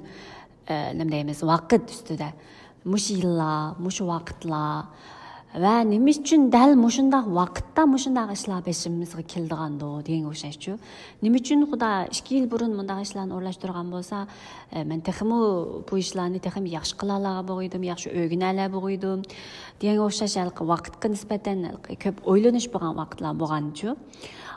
ئە، نېمە دەيمىز، ۋاقىت ئۈستىدە. مۇشۇ يىللار، مۇشۇ ۋاقىتلار ۋە نېمە ئۈچۈن دەل مۇشۇنداق ۋاقىتتا مۇشۇنداق ئىشلار بېشىمىزغا كېلىدىغاندۇ دېگەنگە ئوخشاشچۇ. نېمە ئۈچۈن خۇدا ئىككى يىل بۇرۇن مۇنداق ئىشلارنى ئورۇنلاشتۇرغان بولسا، ئە، مەن تېخىمۇ بۇ ئىشلارنى تېخىمۇ ياخشى قىلالىغان بولغىيدىم، ياخشى ئۆگىنەلەر بولغىيدىم دېگەنگە ئوخشاش ھېلىقى ۋاقىتقا نىسبەتەن ھېلىقى كۆپ ئويلىنىش بولغان ۋاقىتلار بولغانچۇ.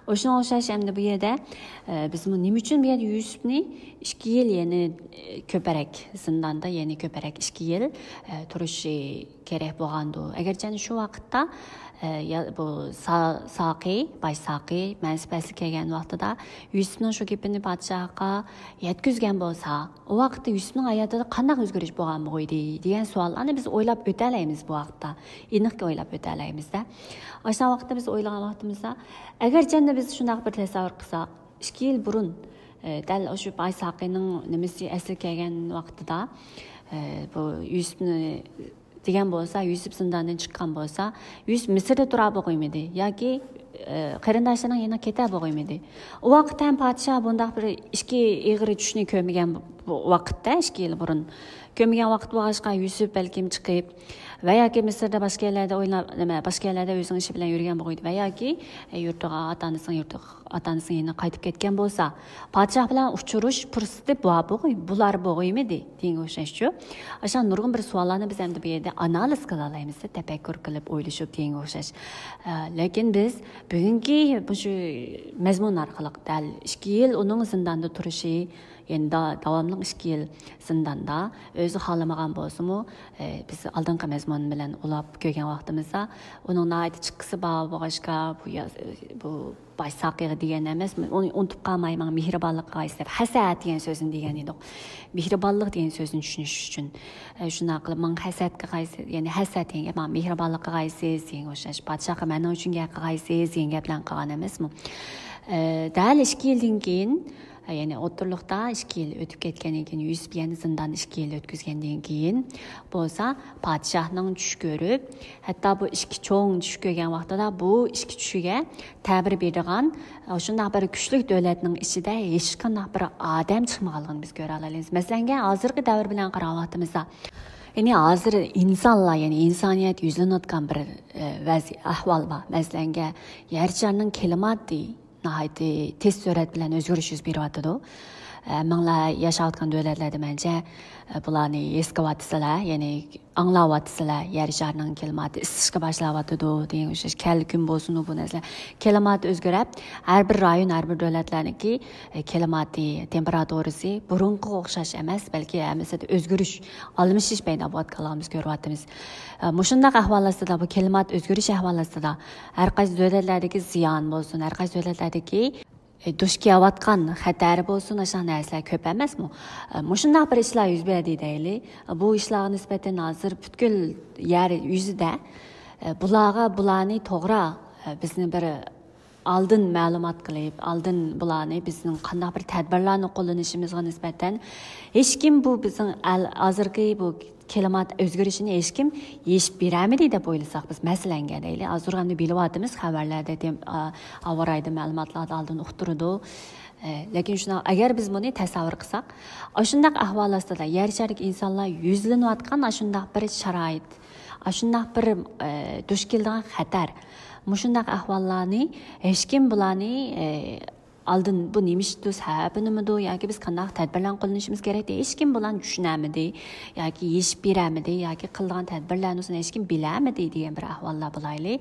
ئوشۇنىڭغا ئوخشاش ئەمدى بۇ يەردە، ئە، بىزمۇ نېمە ئۈچۈن بۇ يەردە يۈسۈپنى ئىككى يىل يەنە، ئە، كۆپرەك زىنداندا، يەنە كۆپرەك ئىككى يىل، ئە، تۇرۇشى كېرەك بولغاندۇ؟ ئەگەرچە شۇ ۋاقىتتا، ئە، يا-، بۇ سا-، ساقى، باش ساقى مەنسىپ ئەسلىگە كەلگەن ۋاقتىدا يۈسۈپنىڭ شۇ گېپىنى پادىشاھقا يەتكۈزگەن بولسا، ئۇ ۋاقىتتا يۈسۈپنىڭ ھاياتىدا قانداق ئۆزگىرىش بولغان بولغىيدى دېگەن سوئاللارنى بىز ئويلاپ ئۆتەلەيمىز بۇ ۋاقىتتا. ئېنىقكى ئويلاپ ئۆتەلەيمىزدە. ئاشۇنداق ۋاقىتتا بىز ئويلىغان ۋاقتىمىزدا، ئەگەرچەندە بىز شۇنداق بىر تەسەۋۋۇر قىلساق، ئىككى يىل بۇرۇن، ئە، دەل ئاشۇ باي ساقىنىڭ نېمىسى ئەسلىگە كەلگەن ۋاقتىدا، ئە، بۇ يۈسۈپنى دېگەن بولسا، يۈسۈپ زىنداندىن چىققان بولسا، يۈسۈپ مىسىردا تۇرا بولغىيمىدى ياكى، ئە، قېرىنداشلىرىنىڭ يېنىغا كېتە بولغىيمىدى؟ ئۇ ۋاقىتتا ھەم پادىشاھ بۇنداق بىر ئىچكى ئېغىر چۈشنى كۆرمىگەن بۇ ۋاقىتتا، ئىككى يىل بۇرۇن كۆرمىگەن ۋاقىت بولغاچقا، يۈسۈپ بەلكىم چىقىپ ۋە ياكى مىسىردا باشقا يەرلەردە ئويناپ، نېمە، باشقا يەرلەردە ئۆزىنىڭ ئىشى بىلەن يۈرگەن بولغىيدى ۋە ياكى، ئە، يۇرتىغا، ئاتا-ئانىسىنىڭ يۇرتىغا، ئاتا-ئانىسىنىڭ يېنىغا قايتىپ كەتكەن بولسا، پادىشاھ بىلەن ئۇچرىشىش پۇرسىتى بار بولغۇي-، بولار بولغىيمىدى دېگەنگە ئوخشاشچۇ. ئاشۇنداق نۇرغۇن بىر سوئاللارنى بىز ئەمدى بۇ يەردە ئانالىز قىلالايمىز، تەپەككۇر قىلىپ، ئويلىشىپ دېگەنگە ئوخشاش. ئە، لېكىن بىز بۈگۈنكى مۇشۇ مەزمۇن ئارقىلىق دەل ئىككى يىل ئۇنىڭ زىنداندا تۇرۇشى، يەنى دا-، داۋاملىق ئىككى يىل زىنداندا، ئۆزى خالىمىغان بولسىمۇ، ئە، بىز ئالدىنقى مەزمۇن بىلەن ئۇلاپ كۆرگەن ۋاقتىمىزدا، ئۇنىڭ ناھايىتى چىققىسى بار بولغاچقا، بۇ يا-، بۇ باش ساقىغا دېگەن ئەمەس، ئۇنى ئۇنتۇپ قالمايمەن، مېھرىبانلىققا قايسى دەپ، ھەسەت دېگەن سۆزنى دېگەن ئىدۇق. مېھرىبانلىق دېگەن سۆزنى چۈشىنىش ئۈچۈن، ئە، شۇنداق قىلىپ، ماڭا ھەسەتكە قايسى، يەنى ھەسەت دېگەن گەپ، ماڭا مېھرىبانلىققا قايسىز دېگەنگە ئوخشاش، پادىشاھقا مەن نېمە ئۈچۈن گەپ قىلغايسىز دېگەن گەپلەرنى قىلغان ئەمەسمۇ؟ ئە، دەل ئىككى يىلدىن كېيىن، يەنى ئوتتۇرىلىقتا ئىككى يىل ئۆتۈپ كەتكەندىن كېيىن، يۈسۈپ يەنە زىنداندا ئىككى يىل ئۆتكۈزگەندىن كېيىن بولسا، پادىشاھنىڭ چۈش كۆرۈپ، ھەتتا بۇ ئىككى چوڭ چۈش كۆرگەن ۋاقتىدا بۇ ئىككى چۈشىگە تەبىر بېرىدىغان، شۇنداق بىر كۈچلۈك دۆلەتنىڭ ئىچىدە ھېچقانداق بىر ئادەم چىقمىغانلىقىنى بىز كۆرەلەيمىز. مەسىلەنگە، ھازىرقى دەۋر بىلەن قارىغان ۋاقتىمىزدا، يەنى ھازىر ئىنسانلار، يەنى ئىنسانىيەت يۈزلىنىۋاتقان بىر، ئە، ۋەزىي-، ئەھۋال بار. مەسىلەنگە، يەر شارىنىڭ كىلىماتى ناھايىتى تېز سۈرئەت بىلەن ئۆزگىرىش يۈز بېرىۋاتىدۇ. ھەممىڭلار ياشاۋاتقان دۆلەتلەردە مەنچە، ئە، بۇلارنى ھېس قىلىۋاتىسىلەر، يەنى ئاڭلاۋاتىسىلەر، يەر شارىنىڭ كىلىماتى ئىسسىشقا باشلاۋاتىدۇ دېگەن ئوخشاش، كەلكۈن بولسۇن، بۇ نەرسىلەر، كىلىماتى ئۆزگىرىپ، ھەر بىر رايون، ھەر بىر دۆلەتلەرنىڭكى، ئە، كىلىماتى، تېمپېراتۇرىسى بۇرۇنقىغا ئوخشاش ئەمەس، بەلكى ھەممىسىدە ئۆزگىرىش، ئالمىشىش پەيدا بولۇۋاتقانلىقىنى بىز كۆرۈۋاتىمىز. ئە، مۇشۇنداق ئەھۋال ئاستىدا، بۇ كىلىمات ئۆزگىرىش ئەھۋال ئاستىدا، ھەر قايسى دۆلەتلەردىكى زىيان بولسۇن، ھەر قايسى دۆلەتلەردىكى، ئە، دۇچ كېلىۋاتقان خەتەر بولسۇن، ئاشۇنداق نەرسىلەر كۆپ ئەمەسمۇ؟ ئە، مۇشۇنداق بىر ئىشلار يۈز بەردى دەيلى. بۇ ئىشلارغا نىسبەتەن ھازىر پۈتكۈل يەر يۈزىدە، ئە، بۇلارغا، بۇلارنى توغرا، ئە، بىزنى بىر ئالدىن مەلۇمات قىلىپ، ئالدىن بۇلارنى بىزنىڭ قانداق بىر تەدبىرلەرنى قوللىنىشىمىزغا نىسبەتەن ھېچكىم بۇ بىزنىڭ ئەل-، ھازىرقى بۇ كىلىمات ئۆزگىرىشىنى ھېچكىم يېشىپ بېرەلمىدى دەپ ئويلىساق بىز، مەسىلەنگە دەيلى، ھازىر ئەمدى بىلىۋاتىمىز خەۋەرلەردە، دېم-، ئا، ھاۋارايدا مەلۇماتلاردا ئالدىن ئۇقتۇرىدۇ. ئە، لېكىن شۇنداق، ئەگەر بىز بۇنى تەسەۋۋۇر قىلساق، ئاشۇنداق ئەھۋال ئاستىدا يەر شارىدىكى ئىنسانلار يۈزلىنىۋاتقان ئاشۇنداق بىر شارائىت، ئاشۇنداق بىر، ئە، دۇچ كېلىدىغان خەتەر، مۇشۇنداق ئەھۋاللارنى ھېچكىم بۇلارنى، ئە، ئالدىن بۇ نېمە ئىشتۇ، سەۋەبى نېمىدۇ ياكى بىز قانداق تەدبىرلەرنى قوللىنىشىمىز كېرەك دېيىش، ھېچكىم بۇلارنى چۈشىنەلمىدى ياكى يېشىپ بېرەلمىدى ياكى قىلىدىغان تەدبىرلەرنى ئۇزۇن ھېچكىم بىلەلمىدى دېگەن بىر ئەھۋاللار بولايلى.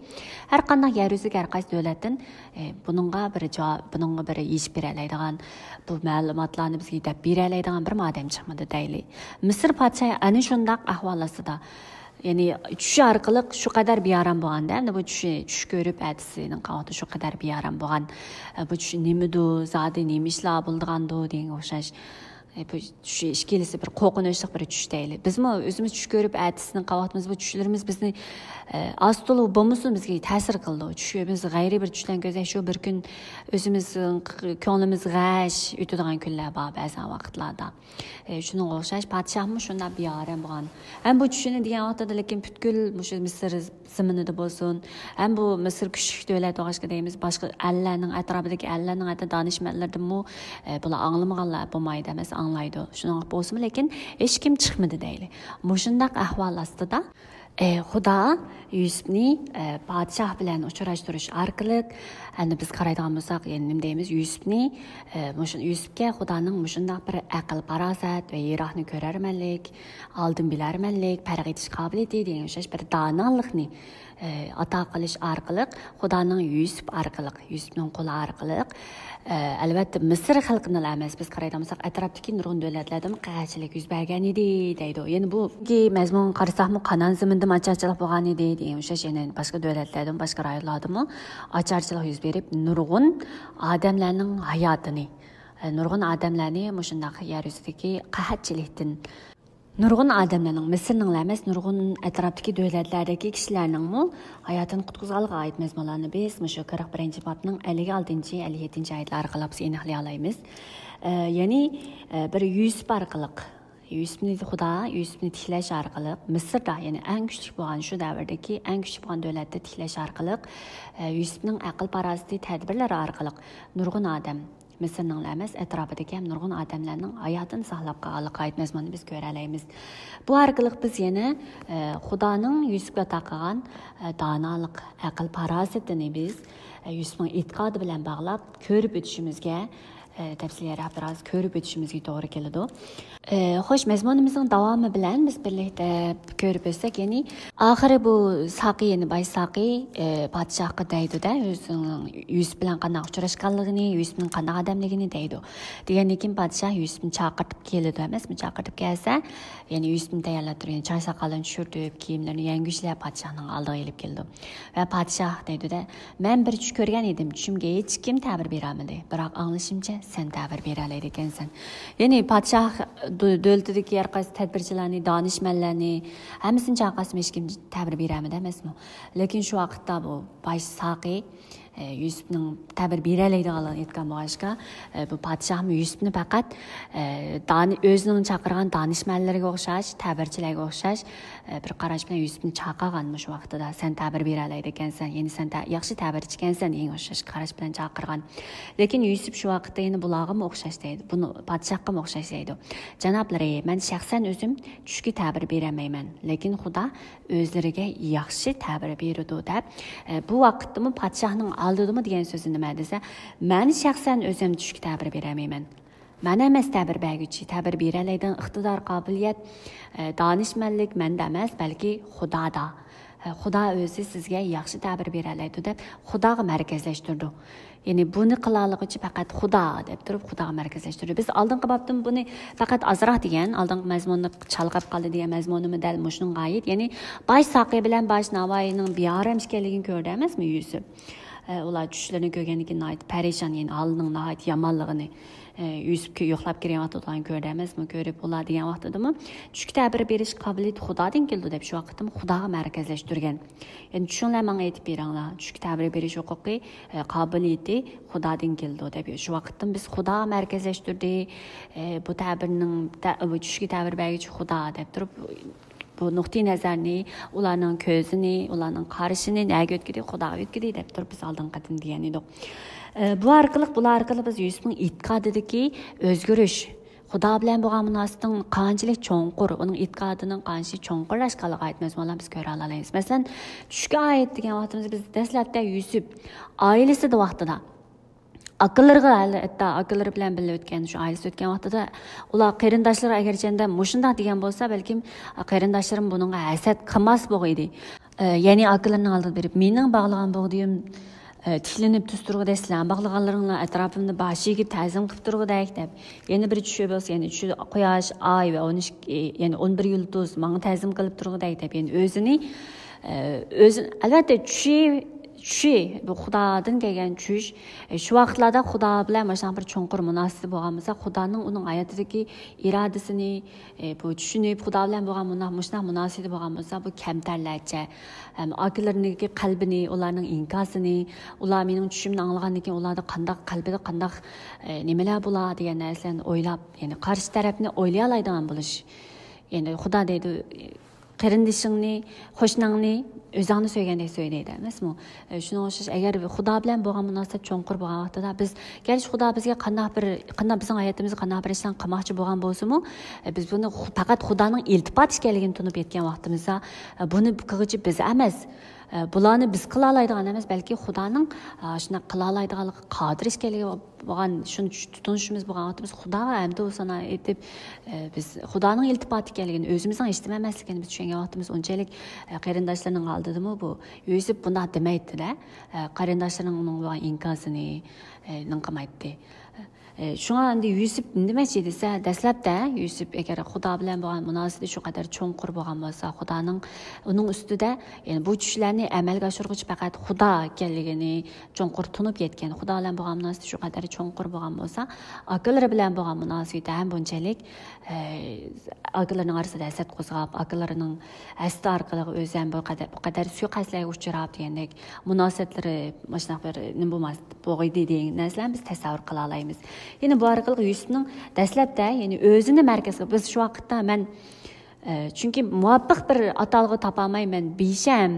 ھەر قانداق يەر يۈزىدىكى ھەر قايسى دۆلەتتىن، ئە، بۇنىڭغا بىر جاۋاب، بۇنىڭغا بىر يېشىپ بېرەلەيدىغان، بۇ مەلۇماتلارنى بىزگە دەپ بېرەلەيدىغان بىر ئادەم چىقمىدى دەيلى. مىسىر پادىشاھى ئەنە شۇنداق ئەھۋال ئاستىدا، يەنى چۈشى ئارقىلىق شۇ قەدەر بىئارام بولغاندا، ئەمدى بۇ چۈشى، چۈش كۆرۈپ ئەتىسىنىڭ قاۋاقتا شۇ قەدەر بىئارام بولغان، ئە، بۇ چۈش نېمىدۇ، زادى نېمە ئىشلار بولىدىغاندۇ دېگەنگە ئوخشاش. ئە، بۇ چۈش ئىككىلىسى بىر قورقۇنچلۇق بىر چۈش دەيلى. بىزمۇ ئۆزىمىز چۈش كۆرۈپ ئەتىسىنىڭ قاۋاقتا بىز بۇ چۈشلىرىمىز بىزنى، ئە، ئاز تولا بولمىسۇن بىزگە تەسىر قىلىدۇ. چۈشىمىز غەيرىي بىر چۈشلەرنى كۆرسەك، شۇ بىر كۈن ئۆزىمىز، كۆڭلىمىز غەش ئۆتىدىغان كۈنلەر بار بەزى ۋاقىتلاردا. ئە، شۇنىڭغا ئوخشاش پادىشاھمۇ شۇنداق بىئارام بولغان. ھەم بۇ چۈشىنى دېگەن ۋاقتىدا، لېكىن پۈتكۈل مۇشۇ مىسىر زېمىنىدا بولسۇن، ھەم بۇ مىسىر كۈچلۈك دۆلەت بولغاچقا دەيمىز، باشقا ئەللەرنىڭ ئەتراپىدىكى ئەللەرنىڭ ھەتتا دانىشمەنلىرىدىنمۇ، ئە، بۇلار ئاڭلىمىغانلار بولمايدۇ ئەمەس، ئاڭلايدۇ. شۇنىڭ بولسىمۇ، لېكىن ھېچكىم چىقمىدى دەيلى. مۇشۇنداق ئەھۋال ئاستىدا، ئە، خۇدا يۈسۈپنى، ئە، پادىشاھ بىلەن ئۇچراشتۇرۇش ئارقىلىق، ئەمدى بىز قارايدىغان بولساق، يەنە نېمە دەيمىز، يۈسۈپنى، ئە، مۇشۇ، يۈسۈپكە خۇدانىڭ مۇشۇنداق بىر ئەقىل-پاراسەت ۋە يىراقنى كۆرەرمەنلىك، ئالدىن بىلەرمەنلىك، پەرق ئېتىش قابىلىيىتى دېگەن ئوخشاش بىر دانالىقنى، ئە، ئاتا قىلىش ئارقىلىق، خۇدانىڭ يۈسۈپ ئارقىلىق، يۈسۈپنىڭ قولى ئارقىلىق، ئە، ئەلۋەتتە، مىسىر خەلقىنىلا ئەمەس، بىز قارايدىغان بولساق، ئەتراپتىكى نۇرغۇن دۆلەتلەردىمۇ قەھەتچىلىك يۈز بەرگەن ئىدى، دەيدۇ. يەنە بۇ مەزمۇنغا قارىساقمۇ، قانائان زېمىنىدىمۇ ئاچارچىلىق بولغان ئىدى، دېگەن ئوخشاش، يەنە باشقا دۆلەتلەردىمۇ، باشقا رايونلاردىمۇ ئاچارچىلىق يۈز بېرىپ، نۇرغۇن ئادەملەرنىڭ ھاياتىنى، ئە، نۇرغۇن ئادەملەرنى مۇشۇنداق يەر يۈزىدىكى قەھەتچىلىكتىن، نۇرغۇن ئادەملەرنىڭ، مىسىرنىڭلا ئەمەس، نۇرغۇن ئەتراپتىكى دۆلەتلەردىكى كىشىلەرنىڭمۇ ھاياتىنى قۇتقۇزغانلىقىغا ئائىت مەزمۇنلارنى بىز مۇشۇ قىرىق بىرىنچى بابنىڭ ئەللىك ئالتىنچى، ئەللىك يەتتىنچى ئايەتلىرى ئارقىلىق بىز ئېنىقلىيالايمىز. ئە، يەنى، ئە، بىر يۈسۈپ ئارقىلىق، يۈسۈپنى خۇدا، يۈسۈپنى تىكلەش ئارقىلىق، مىسىردا، يەنى ئەڭ كۈچلۈك بولغان شۇ دەۋردىكى ئەڭ كۈچلۈك بولغان دۆلەتتە تىكلەش ئارقىلىق، ئە، يۈسۈپنىڭ ئەقىل-پاراسىتى، تەدبىرلىرى ئارقىلىق نۇرغۇن ئادەم، مىسىرنىڭلا ئەمەس، ئەتراپىدىكى ھەم نۇرغۇن ئادەملەرنىڭ ھاياتىنى ساقلاپ قالغانلىقىغا ئائىت مەزمۇننى بىز كۆرەلەيمىز. بۇ ئارقىلىق بىز يەنە، ئە، خۇدانىڭ يۈسۈپكە ئاتا قىلغان، ئە، دانالىق، ئەقىل-پاراسىتىنى بىز، ئە، يۈسۈپنىڭ ئېتىقادى بىلەن باغلاپ كۆرۈپ ئۆتۈشىمىزگە، ئە، تەپسىلىيرەك بىراز كۆرۈپ ئۆتۈشىمىزگە توغرا كېلىدۇ. ئە، خوش، مەزمۇنىمىزنىڭ داۋامى بىلەن بىز بىرلىكتە كۆرۈپ ئۆتسەك، يەنى ئاخىرى بۇ ساقى، يەنى باش ساقى، ئە، پادىشاھقا دەيدۇ-دە، ئۆزىنىڭ يۈسۈپ بىلەن قانداق ئۇچراشقانلىقىنى، يۈسۈپنىڭ قانداق ئادەملىكىنى دەيدۇ. دېگەندىن كېيىن پادىشاھ يۈسۈپنى چاقىرتىپ كېلىدۇ ئەمەسمۇ؟ چاقىرتىپ كەلسە، يەنى يۈسۈپنى تەييارلاپ تۇرۇپ، يەنى چاچ-ساقاللىرىنى چۈشۈرتۈپ، كىيىملىرىنى يەڭگۈشلەپ پادىشاھنىڭ ئالدىغا ئېلىپ كېلىدۇ. ۋە پادىشاھ دەيدۇ-دە، مەن بىر چۈش كۆرگەن ئىدىم، چۈشۈمگە ھېچكىم تەبىر بېرەلمىدى، بىراق ئاڭلىشىمچە، سەن تەبىر بېرەلەيدىكەنسەن. يەنى پادىشاھ دۆ-، دۆلىتىدىكى ھەر قايسى تەدبىرچىلەرنى، دانىشمەنلەرنى، ھەممىسىنى چاقىرسىمۇ ھېچكىم تەبىر بېرەلمىدى ئەمەسمۇ؟ لېكىن شۇ ۋاقىتتا بۇ باش ساقى، ئە، يۈسۈپنىڭ تەبىر بېرەلەيدىغانلىقىنى ئېيتقان بولغاچقا، ئە، بۇ پادىشاھمۇ يۈسۈپنى پەقەت، ئە، دانى-، ئۆزىنىڭ چاقىرغان دانىشمەنلىرىگە ئوخشاش، تەبىرچىلەرگە ئوخشاش، ئە، بىر قاراش بىلەن يۈسۈپنى چاقىرغان مۇشۇ ۋاقتىدا. سەن تەبىر بېرەلەيدىكەنسەن، يەنى سەن تە-، ياخشى تەبىرچىكەنسەن دېگەن ئوخشاش قاراش بىلەن چاقىرغان. لېكىن يۈسۈپ شۇ ۋاقىتتا يەنە بۇلارغىمۇ ئوخشاش دەيدۇ، بۇنى پادىشاھقىمۇ ئوخشاش دەيدۇ. جانابلىرى، مەن شەخسەن ئۆزۈم چۈشكە تەبىر بېرەلمەيمەن، لېكىن خۇدا ئۆزلىرىگە ياخشى تەبىر بېرىدۇ دەپ، ئە، بۇ ۋاقىتتىمۇ پادىشاھنىڭ ئالدىدىمۇ دېگەن سۆزى نېمە دېسە، مەن شەخسەن ئۆزۈم چۈشكە تەبىر بېرەلمەيمەن. مەن ئەمەس تەبىر بەرگۈچى، تەبىر بېرەلەيدىغان ئىقتىدار، قابىلىيەت، ئە، دانىشمەنلىك مەندە ئەمەس، بەلكى خۇدادا. ئە، خۇدا ئۆزى سىزگە ياخشى تەبىر بېرەلەيدۇ دەپ خۇداغا مەركەزلەشتۈرىدۇ. يەنى بۇنى قىلالىغۇچى پەقەت خۇدا دەپ تۇرۇپ خۇداغا مەركەزلەشتۈرىدۇ. بىز ئالدىنقى بابتىن بۇنى پەقەت ئازراق دېگەن، ئالدىنقى مەزمۇننى چالقاپ قالدى دېگەن مەزمۇنىمۇ دەل مۇشۇنىڭغا ئائىت. يەنى باش ساقى بىلەن باش ناۋايىنىڭ بىئارام ئىكەنلىكىنى كۆردى ئەمەسمۇ يۈسۈپ؟ ئە، ئۇلار چۈشلىرىنى كۆرگەندىن كېيىن ناھايىتى پەرىشان، يەنى ھالىنىڭ ناھايىتى يامانلىقىنى، يۈسۈپ يوقلاپ كىرگەن ۋاقتىدا ئۇلارنى كۆردى ئەمەسمۇ؟ كۆرۈپ ئۇلار دېگەن ۋاقتىدىمۇ چۈشكە تەبىر بېرىش قابىلىيىتى خۇدادىن كېلىدۇ دەپ شۇ ۋاقىتتىمۇ خۇداغا مەركەزلەشتۈرگەن. يەنى چۈشۈڭلار ماڭا ئېيتىپ بېرىڭلار، چۈشكە تەبىر بېرىش ھوقۇقى، ئە، قابىلىيىتى خۇدادىن كېلىدۇ دەپ شۇ ۋاقىتتىمۇ بىز خۇداغا مەركەزلەشتۈردى. ئە، بۇ تەبىرنىڭ تە-، بۇ چۈشكە تەبىر بەرگۈچى خۇدا دەپ تۇرۇپ، بۇ نۇقتىئى نەزەرنى، ئۇلارنىڭ كۆزىنى، ئۇلارنىڭ قارىشىنى نەگە يۆتكىدى؟ خۇداغا يۆتكىدى دەپ تۇرۇپ بىز ئالدىنقى قېتىم دېگەن ئىدۇق. ئە، بۇ ئارقىلىق، بۇلار ئارقىلىق بىز يۈسۈپنىڭ ئېتىقادىدىكى ئۆزگىرىش، خۇدا بىلەن بولغان مۇناسىۋىتىنىڭ قانچىلىك چوڭقۇر، ئۇنىڭ ئېتىقادىنىڭ قانچىلىك چوڭقۇرلاشقانلىقىغا ئايەت مەزمۇنلارنى بىز كۆرەلالايمىز. مەسىلەن، چۈشكە ئائىت دېگەن ۋاقتىمىزدا بىز دەسلەپتە يۈسۈپ ئائىلىسىدە ۋاقتىدا ئاكىلىرىغا، ھەتتا ئاكىلىرى بىلەن بىللە ئۆتكەن، شۇ ئائىلىسى ئۆتكەن ۋاقتىدا ئۇلار قېرىنداشلىرىغا ئەگەرچەندە مۇشۇنداق دېگەن بولسا، بەلكىم قېرىنداشلىرىم بۇنىڭغا ھەسەت قىلماس بولغىيدى. ئە، يەنى ئاكىلىرىنىڭ ئالدىدا بېرىپ، مېنىڭ باغلىغان بوغدىيىم، ئە، تىكلىنىپ تۇرسا تۇرغۇدەك، سىلەرنىڭ باغلىغانلىرىڭلار ئەتراپىمدا باش ئېگىپ تەزىم قىلىپ تۇرغۇدەك دەپ، يەنە بىر چۈشى بولسا، يەنى چۈشى قۇياش، ئاي ۋە ئون ئىككى، يەنى ئون بىر يۇلتۇز ماڭا تەزىم قىلىپ تۇرغۇدەك دەپ، يەنى ئۆزىنى، ئە، ئۆزى، ئەلۋەتتە، چۈشى، چۈشى، بۇ خۇدادىن كەلگەن چۈش. ئە، شۇ ۋاقىتلاردا خۇدا بىلەن مۇشۇنداق بىر چوڭقۇر مۇناسىۋىتى بولغان بولسا، خۇدانىڭ ئۇنىڭ ھاياتىدىكى ئىرادىسىنى، ئە، بۇ چۈشىنىپ، خۇدا بىلەن بولغان مۇنا-، مۇشۇنداق مۇناسىۋىتى بولغان بولسا، بۇ كەمتەرلەرچە، ئەم، ئاكىلىرىنىڭكى قەلبىنى، ئۇلارنىڭ ئىنكاسىنى، ئۇلار مېنىڭ چۈشۈمنى ئاڭلىغاندىن كېيىن ئۇلاردا قانداق، قەلبىدە قانداق، ئە، نېمىلەر بولا دېگەن نەرسىلەرنى ئويلاپ، يەنى قارشى تەرەپنى ئويلىيالايدىغان بولۇش. يەنى خۇدا دەيدۇ، قېرىندىشىڭنى، قوشناڭنى ئۆزۈڭنى سۆيگەندەك سۆي دەيدۇ ئەمەسمۇ؟ ئە، شۇنىڭغا ئوخشاش، ئەگەر خۇدا بىلەن بولغان مۇناسىۋەت چوڭقۇر بولغان ۋاقتىدا بىز، گەرچە خۇدا بىزگە قانداق بىر، قانداق بىزنىڭ ھاياتىمىزدا قانداق بىر ئىشلارنى قىلماقچى بولغان بولسىمۇ، ئە، بىز بۇنى خۇ-، پەقەت خۇدانىڭ ئىلتىپات ئىكەنلىكىنى تونۇپ يەتكەن ۋاقتىمىزدا، ئە، بۇنى قىلغۇچى بىز ئەمەس. ئە، بۇلارنى بىز قىلالايدىغان ئەمەس، بەلكى خۇدانىڭ، ئە، شۇنداق قىلالايدىغانلىقىغا قادىر ئىكەنلىكى بولغان شۇنى چۈش-، تونۇشىمىز بولغان ۋاقتىمىز خۇداغا ھەمدۇ سانا ئېيتىپ، ئە، بىز خۇدانىڭ ئىلتىپاتى ئىكەنلىكىنى، ئۆزىمىزنىڭ ھېچنېمە ئەمەسلىكىنى بىز چۈشەنگەن ۋاقتىمىز ئۇنچىلىك، ئە، قېرىنداشلىرىنىڭ ئالدىدىمۇ بۇ يۈسۈپ بۇنداق دېمەيتتى-دە، ئە، قېرىنداشلىرىنىڭ ئۇنىڭغا بولغان ئىنكاسىنى، ئە، نېمە قىلمايتتى. ئە، شۇڭا ئەمدى يۈسۈپ نېمە دېمەكچى دېسە، دەسلەپتە يۈسۈپ ئەگەر خۇدا بىلەن بولغان مۇناسىۋىتى شۇ قەدەر چوڭقۇر بولغان بولسا، خۇدانىڭ ئۇنىڭ ئۈستىدە، يەنى بۇ چۈشلەرنى ئەمەلگە ئاشۇرغۇچى پەقەت خۇدا ئىكەنلىكىنى چوڭقۇر تونۇپ يەتكەن، خۇدا بىلەن بولغان مۇناسىۋىتى شۇ قەدەر چوڭقۇر بولغان بولسا، ئاكىلىرى بىلەن بولغان مۇناسىۋىتى ھەم بۇنچىلىك، ئە، ئاكىلىرىنىڭ ئارىسىدا ھەسەت قوزغاپ، ئاكىلىرىنىڭ ھەسىتى ئارقىلىق ئۆزى ھەم بۇ قەدەر، بۇ قەدەر سۇيىقەستلەرگە ئۇچراپ دېگەندەك مۇناسىۋەتلىرى مۇشۇنداق بىر نېمە بولماس، بولغىيدى دېگەن نەرسىلەرنى بىز تەسەۋۋۇر قىلالايمىز. يەنى بۇ ئارقىلىق يۈسۈپنىڭ دەسلەپتە، يەنى ئۆزىنى مەركەز قىلىپ، بىز شۇ ۋاقىتتا مەن، ئە، چۈنكى مۇۋاپىق بىر ئاتالغۇ تاپالماي مەن بىشەم،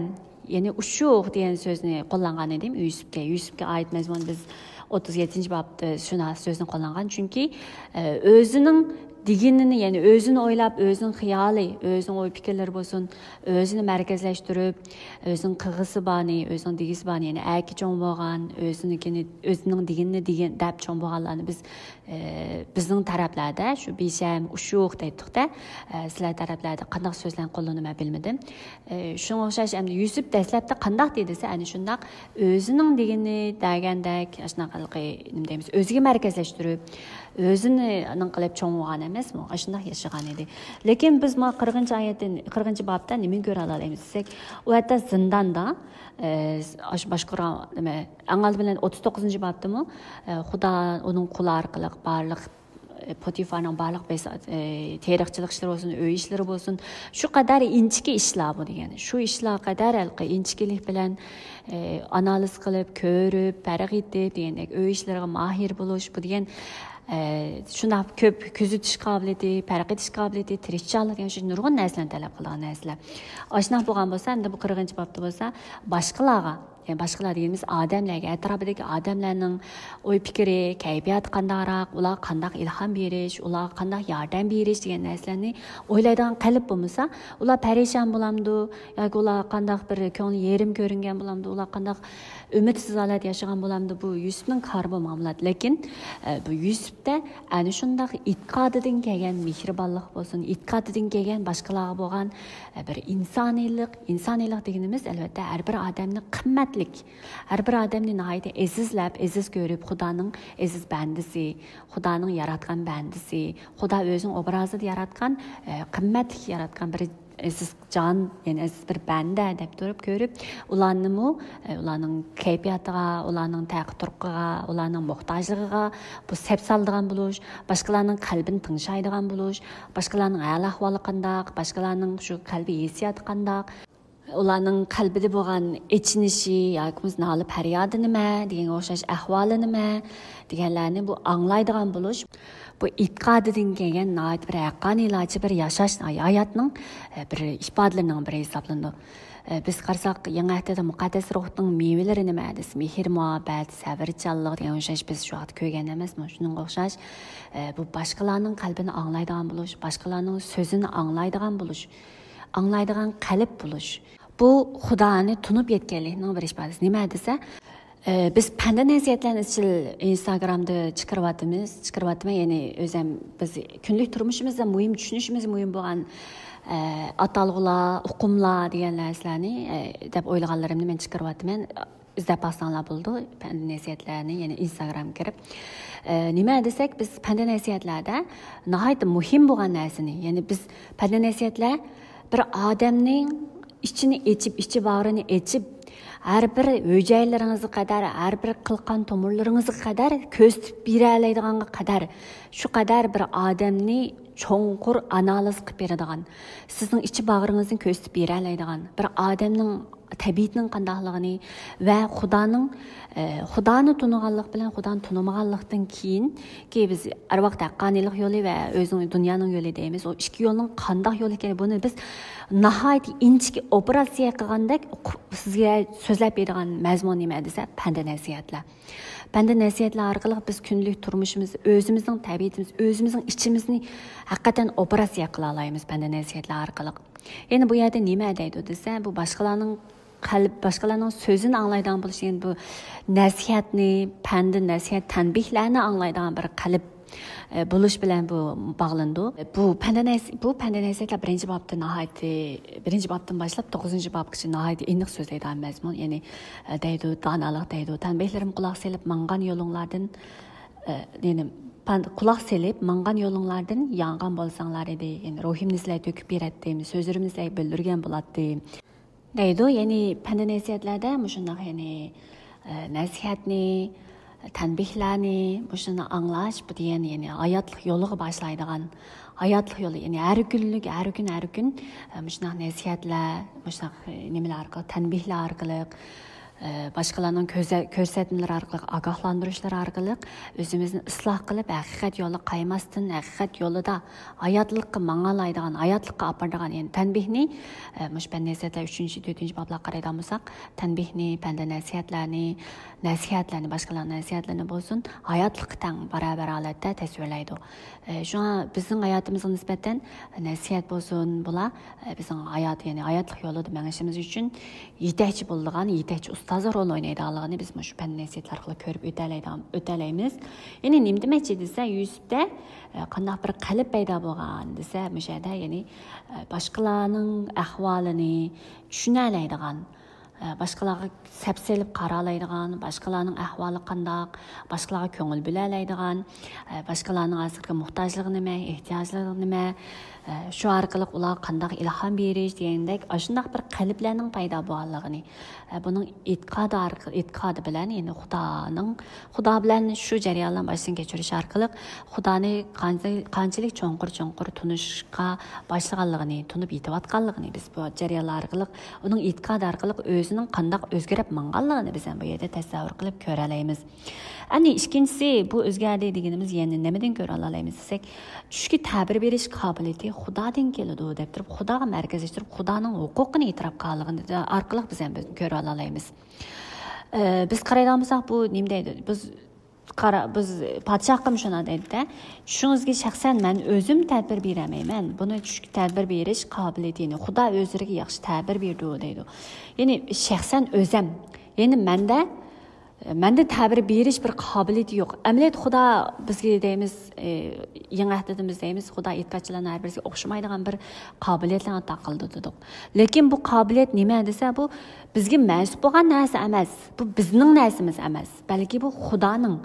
يەنى ئۇششۇق دېگەن سۆزنى قوللانغان ئىدىم يۈسۈپكە. يۈسۈپكە ئائىت مەزمۇن بىز ئوتتۇز يەتتىنچى بابتا شۇ سۆزنى قوللانغان. چۈنكى، ئە، ئۆزىنىڭ دېگىنىنى، يەنى ئۆزىنى ئويلاپ، ئۆزىنىڭ خىيالى، ئۆزىنىڭ ئوي پىكىرلىرى بولسۇن، ئۆزىنى مەركەزلەشتۈرۈپ، ئۆزىنىڭ قىلغۇسى بارنى، ئۆزىنىڭ دېگۈسى بارنى، يەنى ئەركە چوڭ بولغان، ئۆزىنىڭكىنى، ئۆزىنىڭ دېگىنىنى دېگەن دەپ چوڭ بولغانلارنى بىز، ئە، بىزنىڭ تەرەپلەردە شۇ بىشەم، ئۇششۇق دەيتتۇق-دە، ئە، سىلەر تەرەپلەردە قانداق سۆزلەرنى قوللىنىدۇ مەن بىلمىدىم. ئە، شۇنىڭغا ئوخشاش ئەمدى يۈسۈپ دەسلەپتە قانداق دېدى دېسە، ئەنە شۇنداق ئۆزىنىڭ دېگىنى دېگەندەك، ئاشۇنداق ھېلىقى، نېمە دەيمىز، ئۆزىگە مەركەزلەشتۈرۈپ، ئۆزىنى نېمە قىلىپ چوڭ بولغان ئەمەسمۇ؟ ئاشۇنداق ياشىغان ئىدى. لېكىن بىز ما قىرىقىنچى ئايەتتىن، قىرىقىنچى بابتا نېمىنى كۆرەلەيمىز دېسەك، ئۇ ھەتتا زىنداندا، ئە، ئاشۇ باشقۇرغان، نېمە، ئەڭ ئالدى بىلەن ئوتتۇز توققۇزىنچى بابتىمۇ، ئە، خۇدا ئۇنىڭ قولى ئارقىلىق بارلىق، ئە، پوتىفارنىڭ بارلىق بەس-، ئە، تېرىقچىلىق ئىشلىرى بولسۇن، ئۆي ئىشلىرى بولسۇن، شۇ قەدەر ئىنچىكە ئىشلار بۇ دېگەن. شۇ ئىشلار قەدەر ھېلىقى ئىنچىكىلىك بىلەن، ئە، ئانالىز قىلىپ، كۆرۈپ، پەرق ئېتىپ دېگەندەك، ئۆي ئىشلىرىغا ماھىر بولۇش، بۇ دېگەن، ئە، شۇنداق كۆپ كۆزىتىش قابىلىيىتى، پەرق ئېتىش قابىلىيىتى، تىرىشچانلىق دېگەن شۇ نۇرغۇن نەرسىلەرنى تەلەپ قىلىدىغان نەرسىلەر. ئاشۇنداق بولغان بولسا، ئەمدى بۇ قىرىقىنچى بابتا بولسا باشقىلارغا، يەنى باشقىلار دېگىنىمىز ئادەملەرگە، ئەتراپىدىكى ئادەملەرنىڭ ئوي پىكرى، كەيپىياتى قانداقراق، ئۇلارغا قانداق ئىلھام بېرىش، ئۇلارغا قانداق ياردەم بېرىش دېگەن نەرسىلەرنى ئويلايدىغان قەلب بولمىسا، ئۇلار پەرىشان بولامدۇ ياكى ئۇلارغا قانداق بىر كۆڭلى يېرىم كۆرۈنگەن بولامدۇ، ئۇلار قانداق ئۈمىدسىز ھالەت ياشىغان بولامدۇ، بۇ يۈسۈپنىڭ كارى بولمىغان بولاتتى. لېكىن، ئە، بۇ يۈسۈپتە ئەنە شۇنداق ئېتىقادىدىن كەلگەن مېھرىبانلىق بولسۇن، ئېتىقادىدىن كەلگەن باشقىلارغا بولغان، ئە، بىر ئىنسانىيلىق، ئىنسانىيلىق دېگىنىمىز، ئەلۋەتتە، ھەر بىر ئادەمنى قىممەتلىك، ھەر بىر ئادەمنى ناھايىتى ئەزىزلەپ، ئەزىز كۆرۈپ، خۇدانىڭ ئەزىز بەندىسى، خۇدانىڭ ياراتقان بەندىسى، خۇدا ئۆزىنىڭ ئوبرازىدا ياراتقان، ئە، قىممەتلىك ياراتقان بىر ئەزىز جان، يەنى ئەزىز بىر بەندە دەپ تۇرۇپ كۆرۈپ، ئۇلارنىمۇ، ئە، ئۇلارنىڭ كەيپىياتىغا، ئۇلارنىڭ تەقى تۇرقىغا، ئۇلارنىڭ موھتاجلىقىغا بۇ سەپ سالىدىغان بولۇش، باشقىلارنىڭ قەلبىنى تىڭشايدىغان بولۇش، باشقىلارنىڭ ھال-ئەھۋالى قانداق، باشقىلارنىڭ شۇ قەلبىي ھېسسىياتى قانداق، ئۇلارنىڭ قەلبىدە بولغان ئېچىنىشى ياكى بولمىسا نالە پەريادى نېمە، دېگەنگە ئوخشاش ئەھۋالى نېمە دېگەنلەرنى بۇ ئاڭلايدىغان بولۇش، بۇ ئېتىقادىدىن كەلگەن ناھايىتى بىر ھەققانىيلارچە بىر ياشاش، ھاياتنىڭ، ئە، بىر ئىپادىلىرىنىڭ بىرى ھېسابلىنىدۇ. ئە، بىز قارىساق، يېڭى ئەھدىدە مۇقەددەس روھنىڭ مېۋىلىرى نېمە دېسە، مېھىر-مۇھەببەت، سەۋرچانلىق دېگەن ئوخشاش بىز شۇ ۋاقىتتا كۆرگەن ئەمەسمۇ؟ شۇنىڭغا ئوخشاش، ئە، بۇ باشقىلارنىڭ قەلبىنى ئاڭلايدىغان بولۇش، باشقىلارنىڭ سۆزىنى ئاڭلايدىغان بولۇش، ئاڭلايدىغان قەلب بولۇش. بۇ خۇدانى تونۇپ يەتكەنلىكنىڭ بىر ئىپادىسى. نېمە دېسە، ئە، بىز پەندە نەسىھەتلەرنى ئىزچىل ئىنستاگرامدا چىقىرىۋاتىمىز، چىقىرىۋاتىمەن. يەنى ئۆزەم بىز كۈندىلىك تۇرمۇشىمىزدا مۇھىم، چۈشىنىشىمىز مۇھىم بولغان، ئە، ئاتالغۇلار، ئۇقۇملار دېگەن نەرسىلەرنى، ئە، دەپ ئويلىغانلىرىمنى مەن چىقىرىۋاتىمەن. ئىزدەپ باقساڭلار بولىدۇ، پەندە نەسىھەتلەرنى، يەنى ئىنستاگرامغا كىرىپ. ئە، نېمە دېسەك، بىز پەندە نەسىھەتلەردە ناھايىتى مۇھىم بولغان نەرسىنى، يەنى بىز پەندە نەسىھەتلەر بىر ئادەمنىڭ ئىچىنى ئېچىپ، ئىچى باغرىنى ئېچىپ، ھەر بىر ھۈجەيرىلىرىڭىزگە قەدەر، ھەر بىر قىلقان تومۇرلىرىڭىزغا قەدەر كۆرسىتىپ بېرەلەيدىغانغا قەدەر، شۇ قەدەر بىر ئادەمنى چوڭقۇر ئانالىز قىلىپ بېرىدىغان، سىزنىڭ ئىچى باغرىڭىزنى كۆرسىتىپ بېرەلەيدىغان، بىر ئادەمنىڭ تەبىئىتىنىڭ قانداقلىقىنى ۋە خۇدانىڭ، ئە، خۇدانى تونۇغانلىق بىلەن خۇدانى تونۇمىغانلىقتىن كېيىنكى بىز ھەر ۋاقىت ھەققانىيلىق يولى ۋە ئۆزىنىڭ دۇنيانىڭ يولى دەيمىز. ئۇ ئىككى يولنىڭ قانداق يول ئىكەنلىكىنى بۇنى بىز ناھايىتى ئىنچىكە ئوپېراتسىيە قىلغاندەك سىزگە سۆزلەپ بېرىدىغان مەزمۇن نېمە دېسە، پەندە نەسىھەتلەر. پەندە نەسىھەتلەر ئارقىلىق بىز كۈندىلىك تۇرمۇشىمىز، ئۆزىمىزنىڭ تەبىئىتىمىز، ئۆزىمىزنىڭ ئىچىمىزنى ھەقىقەتەن ئوپېراتسىيە قىلالايمىز پەندە نەسىھەتلەر ئارقىلىق. يەنە بۇ يەردە نېمە دەيدۇ دېسە، بۇ باشقىلارنىڭ قەلب، باشقىلارنىڭ سۆزىنى ئاڭلايدىغان بولۇش، يەنى بۇ نەسىھەتنى، پەندە نەسىھەت، تەنبىھلەرنى ئاڭلايدىغان بىر قەلب، ئە، بولۇش بىلەن بۇ باغلىنىدۇ. بۇ پەندە نەس-، بۇ پەندە نەسىھەتلەر بىرىنچى بابتا ناھايىتى، بىرىنچى بابتىن باشلاپ توققۇزىنچى بابقىچە ناھايىتى ئېنىق سۆزلەيدىغان مەزمۇن. يەنى، ئە، دەيدۇ، دانالىق دەيدۇ، تەنبىھلىرىم قۇلاق سېلىپ ماڭغان يولۇڭلاردىن، ئە، يەنى پەن-، قۇلاق سېلىپ ماڭغان يولۇڭلاردىن يانغان بولساڭلار ئىدى. يەنى روھۇمنى سىلەر تۆكۈپ بېرەتتىم، سۆزلىرىمنى سىلەرگە بىلدۈرگەن بولاتتىم. دەيدۇ، يەنى پەندە نەسىھەتلەردە مۇشۇنداق، يەنى، ئە، نەسىھەتنى، تەنبىھلەرنى، مۇشۇنى ئاڭلاش، بۇ دېگەن، يەنى ھاياتلىق يولىغا باشلايدىغان، ھاياتلىق يولى، يەنى ھەر كۈنلۈك، ھەر كۈن، ھەر كۈن، ئە، مۇشۇنداق نەسىھەتلەر، مۇشۇنداق، ئە، نېمىلەر ئارقىلىق، تەنبىھلەر ئارقىلىق، ئە، باشقىلارنىڭ كۆزە-، كۆرسەتمىلىرى ئارقىلىق، ئاگاھلاندۇرۇشلىرى ئارقىلىق ئۆزىمىزنى ئىسلاھ قىلىپ، ھەقىقەت يولىغا قايماستىن، ھەقىقەت يولىدا ھاياتلىققا ماڭالايدىغان، ھاياتلىققا ئاپىرىدىغان، يەنى تەنبىھنى، ئە، مۇشۇ پەندە نەسىھەتلەر ئۈچىنچى، تۆتىنچى بابلارغا قارايدىغان بولساق، تەنبىھنى، پەندە نەسىھەتلەرنى، نەسىھەتلەرنى، باشقىلارنىڭ نەسىھەتلىرىنى بولسۇن، ھاياتلىققا تەڭ باراۋەر ھالەتتە تەسۋىرلەيدۇ. ئە، شۇڭا بىزنىڭ ھاياتىمىزغا نىسبەتەن نەسىھەت بولسۇن، بۇلار، ئە، بىزنىڭ ھايات، يەنى ھاياتلىق يولىدا مېڭىشىمىز ئۈچۈن يېتەكچى بولىدىغان، يېتەكچى ئۇستازلار رولىنى ئوينايدىغانلىقىنى بىز مۇشۇ پەن نەسىھەتلەر ئارقىلىق كۆرۈپ ئۆتەلەيدىغان، ئۆتەلەيمىز. يەنى نېمە دېمەكچى دېسە، يۈسۈپتە، ئە، قانداق بىر قەلب پەيدا بولغان دېسە، مۇشۇ يەردە، يەنى، ئە، باشقىلارنىڭ ئەھۋالىنى چۈشىنەلەيدىغان، ئە، باشقىلارغا سەپ سېلىپ قارالايدىغان، باشقىلارنىڭ ئەھۋالى قانداق، باشقىلارغا كۆڭۈل بۆلەلەيدىغان، ئە، باشقىلارنىڭ ھازىرقى موھتاجلىقى نېمە، ئېھتىياجلىرى نېمە، ئە، شۇ ئارقىلىق ئۇلارغا قانداق ئىلھام بېرىش دېگەندەك، ئاشۇنداق بىر قەلبلەرنىڭ پەيدا بولغانلىقىنى، ئە، بۇنىڭ ئېتىقادى ئارقىلىق، ئېتىقادى بىلەن، يەنى خۇدانىڭ، خۇدا بىلەن شۇ جەريانلارنى باشتىن كەچۈرۈش ئارقىلىق خۇدانى قانچە-، قانچىلىك چوڭقۇر-چوڭقۇر تونۇشقا باشلىغانلىقىنى، تونۇپ يېتىۋاتقانلىقىنى بىز بۇ جەريانلار ئارقىلىق، ئۇنىڭ ئېتىقادى ئارقىلىق ئۆزىنىڭ قانداق ئۆزگىرىپ ماڭغانلىقىنى بىز ھەم بۇ يەردە تەسەۋۋۇر قىلىپ كۆرەلەيمىز. ئەنە ئىككىنچىسى، بۇ ئۆزگەردى دېگىنىمىز يەنە نېمىدىن كۆرۈۋالالايمىز دېسەك، چۈشكە تەبىر بېرىش قابىلىيىتى خۇدادىن كېلىدۇ دەپ تۇرۇپ، خۇداغا مەركەزلەشتۈرۈپ، خۇدانىڭ ھوقۇقىنى ئېتىراپ قىلغانلىقى ئارقىلىق بىز ھەم كۆرۈۋالالايمىز. ئە، بىز قارايدىغان بولساق، بۇ نېمە دەيدۇ؟ بىز قارا-، بىز پادىشاھقىمۇ شۇنداق دەيدۇ-دە، چۈشىڭىزگە شەخسەن مەن ئۆزۈم تەدبىر بېرەلمەيمەن. بۇنى چۈشكە تەدبىر بېرىش قابىلىيىتىنى خۇدا ئۆزلىرىگە ياخشى تەدبىر بېرىدۇ دەيدۇ. يەنى شەخسەن ئۆزەم، يەنى مەندە، مەندە تەدبىر بېرىش بىر قابىلىيىتى يوق. ئەمەلىيەتتە خۇدا بىزگە دەيمىز، ئى، يېڭى ئەھدىدە بىز دەيمىز، خۇدا ئېتىقادچىلارنىڭ ھەر بىرىسىگە ئوخشىمايدىغان بىر قابىلىيەتلەرنى ئاتا قىلدى دېدۇق. لېكىن بۇ قابىلىيەت نېمە دېسە، بۇ بىزگە مەنسۇپ بولغان نەرسە ئەمەس. بۇ بىزنىڭ نەرسىمىز ئەمەس. بەلكى بۇ خۇدانىڭ،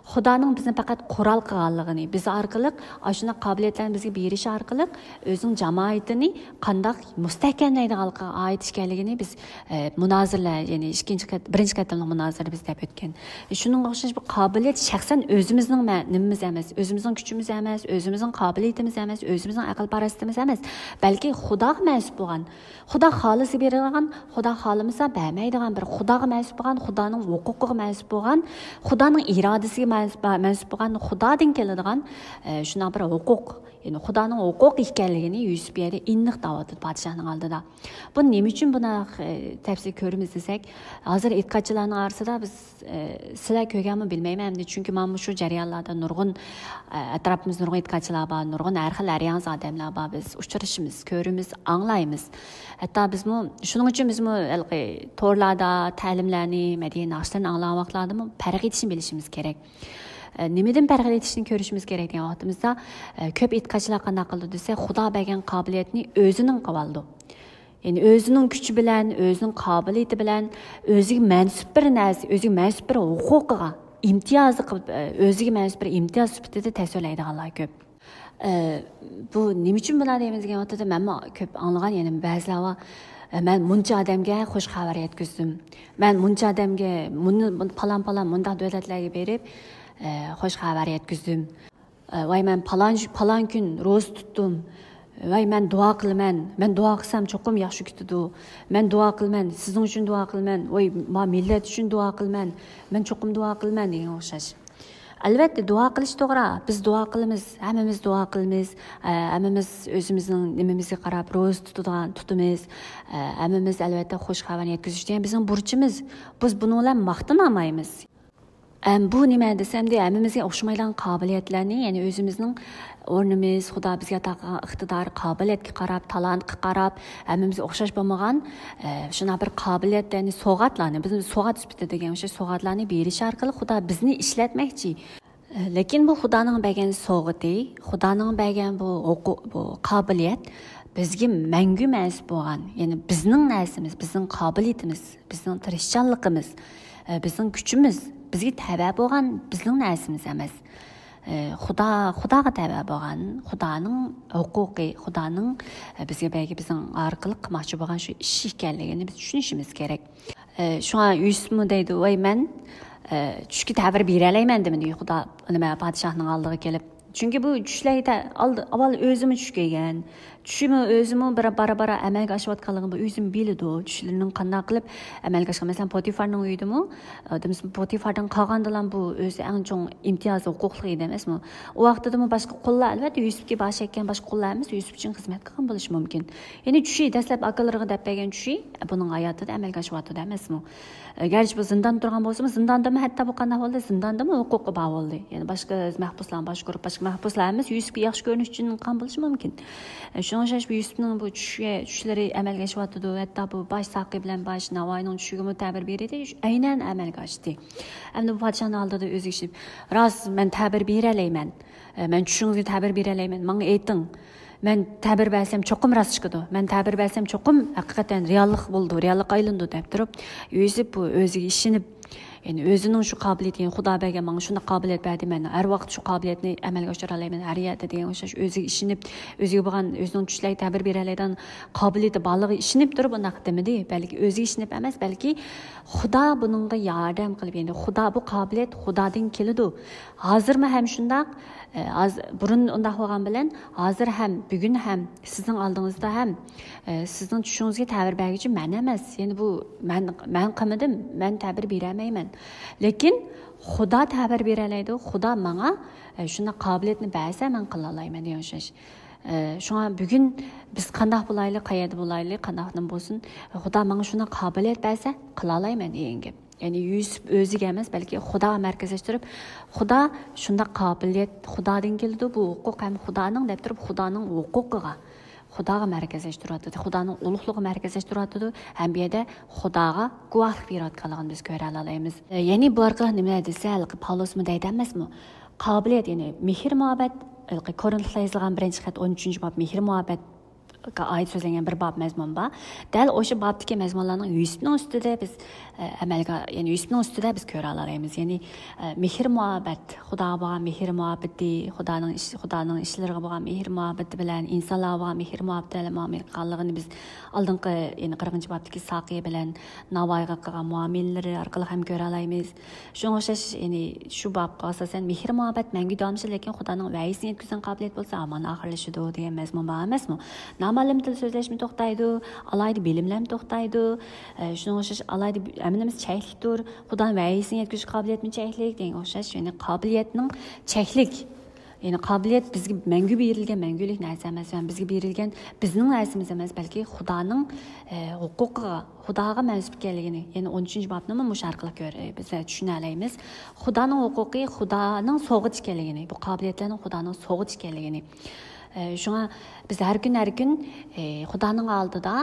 خۇدانىڭ بىزنى پەقەت قورال قىلغانلىقىنى، بىز ئارقىلىق ئاشۇنداق قابىلىيەتلەرنى بىزگە بېرىشى ئارقىلىق ئۆزىنىڭ جامائىتىنى قانداق مۇستەھكەملەيدىغانلىقىغا ئائىت ئىكەنلىكىنى بىز، ئە، مۇنازىرىلەر، يەنى ئىككىنچى قېت-، بىرىنچى قېتىملىق مۇنازىرىدە بىز دەپ ئۆتكەن. شۇنىڭغا ئوخشاش بۇ قابىلىيەت شەخسەن ئۆزىمىزنىڭ مە-، نېمىمىز ئەمەس، ئۆزىمىزنىڭ كۈچىمىز ئەمەس، ئۆزىمىزنىڭ قابىلىيىتىمىز ئەمەس، ئۆزىمىزنىڭ ئەقىل پاراسىتىمىز ئەمەس، بەلكى خۇداغا مەنسۇپ بولغان، خۇدا خالىسا بېرىدىغان، خۇدا خالىمىسا بەرمەيدىغان بىر خۇداغا مەنسۇپ بولغان، خۇدانىڭ ھوقۇقىغا مەنسۇپ بولغان، خۇدانىڭ ئىرادىسىگە مەنسۇپ، مەنسۇپ بولغان، خۇدادىن كېلىدىغان، ئە، شۇنداق بىر ھوقۇق. يەنى خۇدانىڭ ھوقۇقى ئىكەنلىكىنى يۈسۈپ بۇ يەردە ئېنىق دەۋاتىدۇ پادىشاھنىڭ ئالدىدا. بۇ نېمە ئۈچۈن بۇنداق، ئە، تەپسىلىي كۆرىمىز دېسەك، ھازىر ئېتىقادچىلارنىڭ ئارىسىدا بىز، ئە، سىلەر كۆرگەنمۇ بىلمەيمەن ئەمدى، چۈنكى مانا مۇشۇ جەريانلاردا نۇرغۇن، ئە، ئەتراپىمىزدا نۇرغۇن ئېتىقادچىلار بار، نۇرغۇن ھەر خىل ھەر ياڭزا ئادەملەر بار، بىز ئۇچرىشىمىز، كۆرىمىز، ئاڭلايمىز. ھەتتا بىزمۇ، شۇنىڭ ئۈچۈن بىزمۇ ھېلىقى تورلاردا تەلىملەرنى، مەدھىيە ناخشىلىرىنى ئاڭلىغان ۋاقىتلاردىمۇ پەرق ئېتىشنى بىلىشىمىز كېرەك. ئە، نېمىدىن پەرق ئېتىشنى كۆرۈشىمىز كېرەك دېگەن ۋاقتىمىزدا، ئە، كۆپ ئېتىقادچىلار قانداق قىلىدۇ دېسە، خۇدا بەرگەن قابىلىيەتنى ئۆزىنىڭ قىلىۋالىدۇ. يەنى ئۆزىنىڭ كۈچى بىلەن، ئۆزىنىڭ قابىلىيىتى بىلەن ئۆزىگە مەنسۇپ بىر نەرسە، ئۆزىگە مەنسۇپ بىر ھوقۇقىغا، ئىمتىيازى قىلىپ، ئە، ئۆزىگە مەنسۇپ بىر ئىمتىياز سۈپىتىدە تەسۋىرلەيدىغانلار كۆپ. ئە، بۇ نېمە ئۈچۈن بۇلار دەيمىز دېگەن ۋاقتىدا مەنمۇ كۆپ ئاڭلىغان، يەنى بەزىلەر بار، ئە، مەن مۇنچە ئادەمگە خوش خەۋەر يەتكۈزدۈم. مەن مۇنچە ئادەمگە مۇنى، پالان، پالان مۇنداق دۆلەتلەرگە بېرىپ، ئە، خوش خەۋەر يەتكۈزدۈم. ئە، ۋاي، مەن پالان، پالان كۈن روزا تۇتتۇم. ۋاي، مەن دۇئا قىلىمەن. مەن دۇئا قىلسام چوقۇم ياخشى كېتىدۇ. مەن دۇئا قىلىمەن. سىزنىڭ ئۈچۈن دۇئا قىلىمەن. ۋاي، ما مىللەت ئۈچۈن دۇئا قىلىمەن. مەن چوقۇم دۇئا قىلىمەن دېگەن ئوخشاش. ئەلۋەتتە، دۇئا قىلىش توغرا. بىز دۇئا قىلىمىز. ھەممىمىز دۇئا قىلىمىز. ئە، ھەممىمىز ئۆزىمىزنىڭ نېمىمىزگە قاراپ روزا تۇتىدىغان، تۇتىمىز. ئە، ھەممىمىز ئەلۋەتتە خوش خەۋەرنى يەتكۈزۈش دېگەن بىزنىڭ بۇرچىمىز. بىز بۇنىڭ بىلەن ماختىنالمايمىز. ئەم، بۇ نېمە دېسەم، ئەمدى ھەممىمىزگە ئوخشىمايدىغان قابىلىيەتلەرنى، يەنى ئۆزىمىزنىڭ ئورنىمىز، خۇدا بىزگە ئاتا قىلغان ئىقتىدار، قابىلىيەتكە قاراپ، تالانتقا قاراپ، ھەممىمىزگە ئوخشاش بولمىغان، ئە، شۇنداق بىر قابىلىيەتلەرنى، سوۋغاتلارنى، بىز سوۋغات سۈپىتىدە دېگەن ئوخشاش سوۋغاتلارنى بېرىش ئارقىلىق خۇدا بىزنى ئىشلەتمەكچى. ئە، لېكىن بۇ خۇدانىڭ بەرگەن سوۋغىتى، خۇدانىڭ بەرگەن بۇ ھوقۇق، بۇ قابىلىيەت بىزگە مەڭگۈ مەنسۇپ بولغان، يەنى بىزنىڭ نەرسىمىز، بىزنىڭ قابىلىيىتىمىز، بىزنىڭ تىرىشچانلىقىمىز، ئە، بىزنىڭ كۈچىمىز، بىزگە تەۋە بولغان بىزنىڭ نەرسىمىز ئەمەس. ئە، خۇدا، خۇداغا تەۋە بولغان، خۇدانىڭ ھوقۇقى، خۇدانىڭ، ئە، بىزگە بەرگەن، بىزنىڭ ئارقىلىق قىلماقچى بولغان شۇ ئىش ئىكەنلىكىنى بىز چۈشىنىشىمىز كېرەك. ئە، شۇڭا يۈسۈپمۇ دەيدۇ، ۋاي، مەن، ئە، چۈشكە تەبىر بېرەلەيمەن دېمىدى خۇدا، نېمە، پادىشاھنىڭ ئالدىغا كېلىپ. چۈنكى بۇ چۈشلەرگە تە-، ئالدى، ئاۋۋال ئۆزىمۇ چۈش كۆرگەن. چۈشىمۇ ئۆزىمۇ بىر بارا-بارا ئەمەلگە ئاشىۋاتقانلىقىنى بۇ ئۆزىمۇ بىلىدۇ. چۈشلىرىنىڭ قانداق قىلىپ ئەمەلگە ئاشقان. مەسىلەن، پوتىفارنىڭ ئۆيىدىمۇ، ئادەم پوتىفاردىن قالغاندىلا بۇ ئۆزى ئەڭ چوڭ ئىمتىياز ھوقۇقلۇق ئىدى ئەمەسمۇ؟ ئۇ ۋاقتىدىمۇ باشقا قۇللار، ئەلۋەتتە، يۈسۈپكە باش ئەككەن باشقا قۇللار ئەمەس، يۈسۈپ ئۈچۈن خىزمەت قىلغان بولۇشى مۇمكىن. يەنى چۈشى، دەسلەپ ئاكىلىرىغا دەپ بەرگەن چۈشى بۇنىڭ ھاياتىدا ئەمەلگە ئاشىۋاتىدۇ ئەمەسمۇ؟ گەرچە بۇ زىنداندا تۇرغان بولسىمۇ، زىنداندىمۇ ھەتتا بۇ قانداق بولدى؟ زىنداندىمۇ ھوقۇقى بار بولدى. يەنى باشقا مەھبۇسلارنى باشقۇرۇپ، باشقا مەھبۇسلار ھەممىسى يۈسۈپكە ياخشى كۆرۈنۈش ئۈچۈن قىلغان بولۇشى مۇمكىن. شۇنىڭغا ئوخشاش بۇ يۈسۈپنىڭ بۇ چۈشى، چۈشلىرى ئەمەلگە ئېشىۋاتىدۇ. ھەتتا بۇ باش ساقى بىلەن باش ناۋايىنىڭ چۈشىگىمۇ تەبىر بېرىدۇ. ئەينەن ئەمەلگە ئاشتى. ئەمدى بۇ پادىشاھنىڭ ئالدىدا ئۆزىگە ئىشىنىپ، راست، مەن تەبىر بېرەلەيمەن. مەن چۈشىڭىزگە تەبىر بېرەلەيمەن. ماڭا ئېيتىڭ. مەن تەبىر بەرسەم چوقۇم راست چىقىدۇ. مەن تەبىر بەرسەم چوقۇم ھەقىقەتەن رېئاللىق بولىدۇ، رېئاللىققا ئايلىنىدۇ دەپ تۇرۇپ، يۈسۈپ بۇ ئۆزىگە ئىشىنىپ، يەنى ئۆزىنىڭ شۇ قابىلىيىتى، يەنى خۇدا بەرگەن ماڭا شۇنداق قابىلىيەت بەردى، مەن ھەر ۋاقىت شۇ قابىلىيەتنى ئەمەلگە ئاشۇرالايمەن، ھەر يەردە دېگەن ئوخشاش ئۆزىگە ئىشىنىپ، ئۆزىگە بولغان، ئۆزىنىڭ چۈشلەرگە تەبىر بېرەلەيدىغان قابىلىيىتى بارلىقىغا ئىشىنىپ تۇرۇپ ئۇنداق دېمىدى. بەلكى ئۆزىگە ئىشىنىپ ئەمەس، بەلكى خۇدا بۇنىڭغا ياردەم قىلىپ، يەنى خۇدا، بۇ قابىلىيەت خۇدادىن كېلىدۇ. ھازىرمۇ ھەم شۇنداق، ئە، ھاز-، بۇرۇن ئۇنداق بولغان بىلەن، ھازىر ھەم، بۈگۈن ھەم، سىزنىڭ ئالدىڭىزدا ھەم، ئە، سىزنىڭ چۈشىڭىزگە تەبىر بەرگۈچى مەن ئەمەس. يەنى بۇ مەن، مەن قىلمىدىم، مەن تەبىر بېرەلمەيمەن. لېكىن خۇدا تەبىر بېرەلەيدۇ، خۇدا ماڭا، ئە، شۇنداق قابىلىيەتنى بەرسە، مەن قىلالايمەن دېگەن ئوخشاش. ئە، شۇڭا بۈگۈن بىز قانداق بولايلى، قەيەردە بولايلى، قانداق نېمە بولسۇن، خۇدا ماڭا شۇنداق قابىلىيەت بەرسە، قىلالايمەن دېگەن گەپ. يەنى يۈسۈپ ئۆزىگە ئەمەس، بەلكى خۇداغا مەركەزلەشتۈرۈپ، خۇدا شۇنداق قابىلىيەت خۇدادىن كېلىدۇ، بۇ ھوقۇق ھەم خۇدانىڭ دەپ تۇرۇپ، خۇدانىڭ ھوقۇقىغا، خۇداغا مەركەزلەشتۈرۈۋاتىدۇ، خۇدانىڭ ئۇلۇغلۇقىغا مەركەزلەشتۈرۈۋاتىدۇ، ھەم بۇ يەردە خۇداغا گۇۋاھلىق بېرىۋاتقانلىقىنى بىز كۆرەلەيمىز. يەنى بۇ ئارقىلىق نېمە دېسە، ھېلىقى پاۋلۇسمۇ دەيدۇ ئەمەسمۇ؟ قابىلىيەت، يەنى مېھىر مۇھەببەت، ھېلىقى كورىنتلىقلارغا يېزىلغان بىرىنچى خەت، ئون ئۈچىنچى باب، مېھىر مۇھەببەت ئائىت سۆزلەنگەن بىر باب مەزمۇن بار. دەل ئوشۇ بابتىكى مەزمۇنلارنىڭ يۈسۈپنىڭ ئۈستىدە بىز، ئە، ئەمەلگە، يەنى يۈسۈپنىڭ ئۈستىدە بىز كۆرەلەيمىز. يەنى، ئە، مېھىر مۇھەببەت، خۇداغا بولغان مېھىر مۇھەببىتى، خۇدانىڭ ئىش-، خۇدانىڭ ئىشلىرىغا بولغان مېھىر مۇھەببىتى بىلەن ئىنسانلارغا بولغان مېھىر مۇھەببىتى بىلەن مۇئامىلە قىلغانلىقىنى بىز ئالدىنقى، يەنى قىرىقىنچى بابتىكى ساقىي بىلەن ناۋايىغا قىلغان مۇئامىلىلىرى ئارقىلىق ھەم كۆرەلەيمىز. شۇڭا ئوخشاش، يەنى شۇ بابقا ئاساسەن، مېھىر مۇھەببەت مەڭگۈ داۋاملىشىدۇ، لېكىن خۇدانىڭ ۋەھىيسىنى يەتكۈزگەن قابىلىيەت بولسا ھامان ئاخىرلىشىدۇ دېگەن مەزمۇن بار ئەمەسمۇ؟ نامەلۇم تىل سۆزلەشمۇ توختايدۇ، ئالاھىدە بىلىملەرمۇ توختايدۇ. ئە، شۇنىڭغا ئوخشاش ئالاھىدە بى-، ھەممە نېمىسى چەكلىكتۇر. خۇدانىڭ ۋەھىيسىنى يەتكۈزۈش قابىلىيەتمۇ چەكلىك دېگەن ئوخشاش، يەنى قابىلىيەتنىڭ چەكلىك. يەنى قابىلىيەت بىزگە مەڭگۈ بېرىلگەن مەڭگۈلۈك نەرسە ئەمەس، ھەم بىزگە بېرىلگەن بىزنىڭ نەرسىمىز ئەمەس، بەلكى خۇدانىڭ، ئە، ھوقۇقىغا، خۇداغا مەنسۇپ ئىكەنلىكىنى، يەنى ئون ئۈچىنچى بابنىمۇ مۇشۇ ئارقىلىق كۆر-، بىز چۈشىنەلەيمىز. خۇدانىڭ ھوقۇقى خۇدانىڭ سوۋغىتى ئىكەنلىكىنى، بۇ قابىلىيەتلەرنىڭ خۇدانىڭ سوۋغىتى ئىكەنلىكىنى. ئە، شۇڭا بىز ھەر كۈن، ھەر كۈن، ئە، خۇدانىڭ ئالدىدا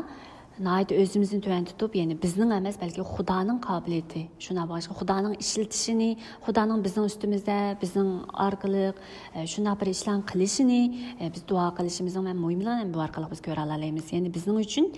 ناھايىتى ئۆزىمىزنى تۆۋەن تۇتۇپ، يەنى بىزنىڭ ئەمەس، بەلكى خۇدانىڭ قابىلىيىتى، شۇنداق بولغاچقا خۇدانىڭ ئىشلىتىشىنى، خۇدانىڭ بىزنىڭ ئۈستىمىزدە، بىزنىڭ ئارقىلىق، ئە، شۇنداق بىر ئىشلارنى قىلىشىنى، ئە، بىز دۇئا قىلىشىمىزنىڭ مۇھىملىقىنى بۇ ئارقىلىق بىز كۆرەلەيمىز. يەنى بىزنىڭ ئۈچۈن،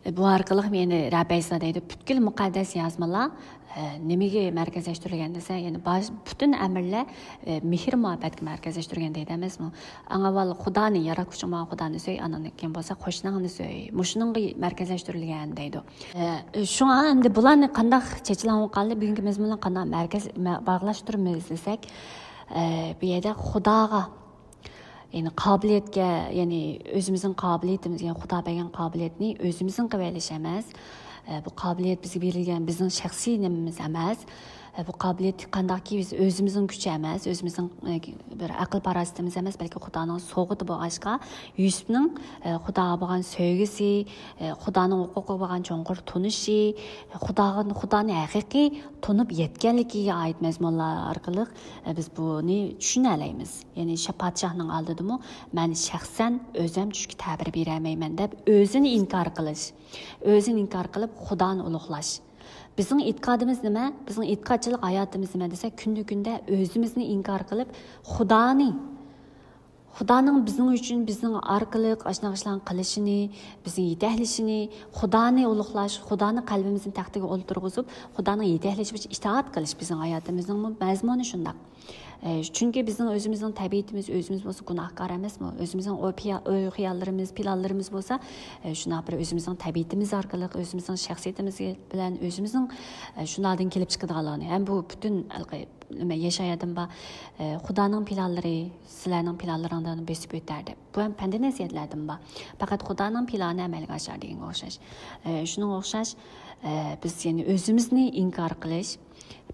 ئە، بۇ ئارقىلىق يەنى رەببەيسا دەيدۇ، پۈتكۈل مۇقەددەس يازمىلار، ئە، نېمىگە مەركەزلەشتۈرۈلگەن دېسە، يەنى باش-، پۈتۈن ئەمىرلەر، ئە، مېھىر مۇھەببەتكە مەركەزلەشتۈرگەن دەيدۇ ئەمەسمۇ؟ ئەڭ ئاۋۋال خۇدانى، ياراتقۇچىڭ بولغان خۇدانى سۆي، ئاندىن كېيىن بولسا قوشناڭنى سۆي. مۇشۇنىڭغا مەركەزلەشتۈرۈلگەن دەيدۇ. ئە، شۇڭا ئەمدى بۇلارنى قانداق چېچىلاڭ قالدى، بۈگۈنكى مەزمۇنلار قانداق مەركەز، مە-، باغلاشتۇرىمىز دېسەك، ئە، بۇ يەردە خۇداغا، يەنى قابىلىيەتكە، يەنى ئۆزىمىزنىڭ قابىلىيىتىمىز، يەنى خۇدا بەرگەن قابىلىيەتنى ئۆزىمىزنىڭ قىلىۋېلىش ئەمەس. ئە، بۇ قابىلىيەت بىزگە بېرىلگەن، بىزنىڭ شەخسىي نېمىمىز ئەمەس. ئە، بۇ قابىلىيەت قانداقكى بىز ئۆزىمىزنىڭ كۈچى ئەمەس، ئۆزىمىزنىڭ، ئە، بىر ئەقىل پاراسىتىمىز ئەمەس، بەلكى خۇدانىڭ سوۋغىتى بولغاچقا، يۈسۈپنىڭ، ئە، خۇداغا بولغان سۆيگۈسى، ئە، خۇدانىڭ ھوقۇقىغا بولغان چوڭقۇر تونۇشى، خۇداغا، خۇدانى ھەقىقىي تونۇپ يەتكەنلىكىگە ئائىت مەزمۇنلار ئارقىلىق، ئە، بىز بۇنى چۈشىنەلەيمىز. يەنى شا-، پادىشاھنىڭ ئالدىدىمۇ، «مەن شەخسەن ئۆزۈم چۈشكە تەبىر بېرەلمەيمەن» دەپ ئۆزىنى ئىنكار قىلىش، ئۆزىنى ئىنكار قىلىپ خۇدانى ئۇلۇغلاش. بىزنىڭ ئېتىقادىمىز نېمە؟ بىزنىڭ ئېتىقادچىلىق ھاياتىمىز نېمە دېسە، كۈندە-كۈندە ئۆزىمىزنى ئىنكار قىلىپ، خۇدانى، خۇدانىڭ بىزنىڭ ئۈچۈن، بىزنىڭ ئارقىلىق ئاشۇنداق ئىشلارنى قىلىشىنى، بىزنى يېتەكلىشىنى، خۇدانى ئۇلۇغلاش، خۇدانى قەلبىمىزنىڭ تەختىگە ئولتۇرغۇزۇپ، خۇدانىڭ يېتەكلىشى بويىچە ئىتائەت قىلىش بىزنىڭ ھاياتىمىزنىڭ مەزمۇنى شۇنداق. ئە، چۈنكى بىزنىڭ ئۆزىمىزنىڭ تەبىئىتىمىز، ئۆزىمىز بولسا گۇناھكار ئەمەسمۇ؟ ئۆزىمىزنىڭ ئوي پىيا-، ئوي خىياللىرىمىز، پىلانلىرىمىز بولسا، ئە، شۇنداق بىر ئۆزىمىزنىڭ تەبىئىتىمىز ئارقىلىق، ئۆزىمىزنىڭ شەخسىيىتىمىز بىلەن، ئۆزىمىزنىڭ، ئە، شۇنىڭدىن كېلىپ چىقىدىغانلىقىنى، ھەم بۇ پۈتۈن ھېلىقى نېمە، ياش ھاياتىم بار، ئە، خۇدانىڭ پىلانلىرى سىلەرنىڭ پىلانلىرىڭدىن بېسىپ ئۆتەر دەپ. بۇ ھەم پەندى نەسىھەتلەردىن بار. پەقەت خۇدانىڭ پىلانى ئەمەلگە ئاشار دېگەنگە ئوخشاش. ئە، شۇنىڭغا ئوخشاش، ئە، بىز يەنى ئۆزىمىزنى ئىنكار قىلىش،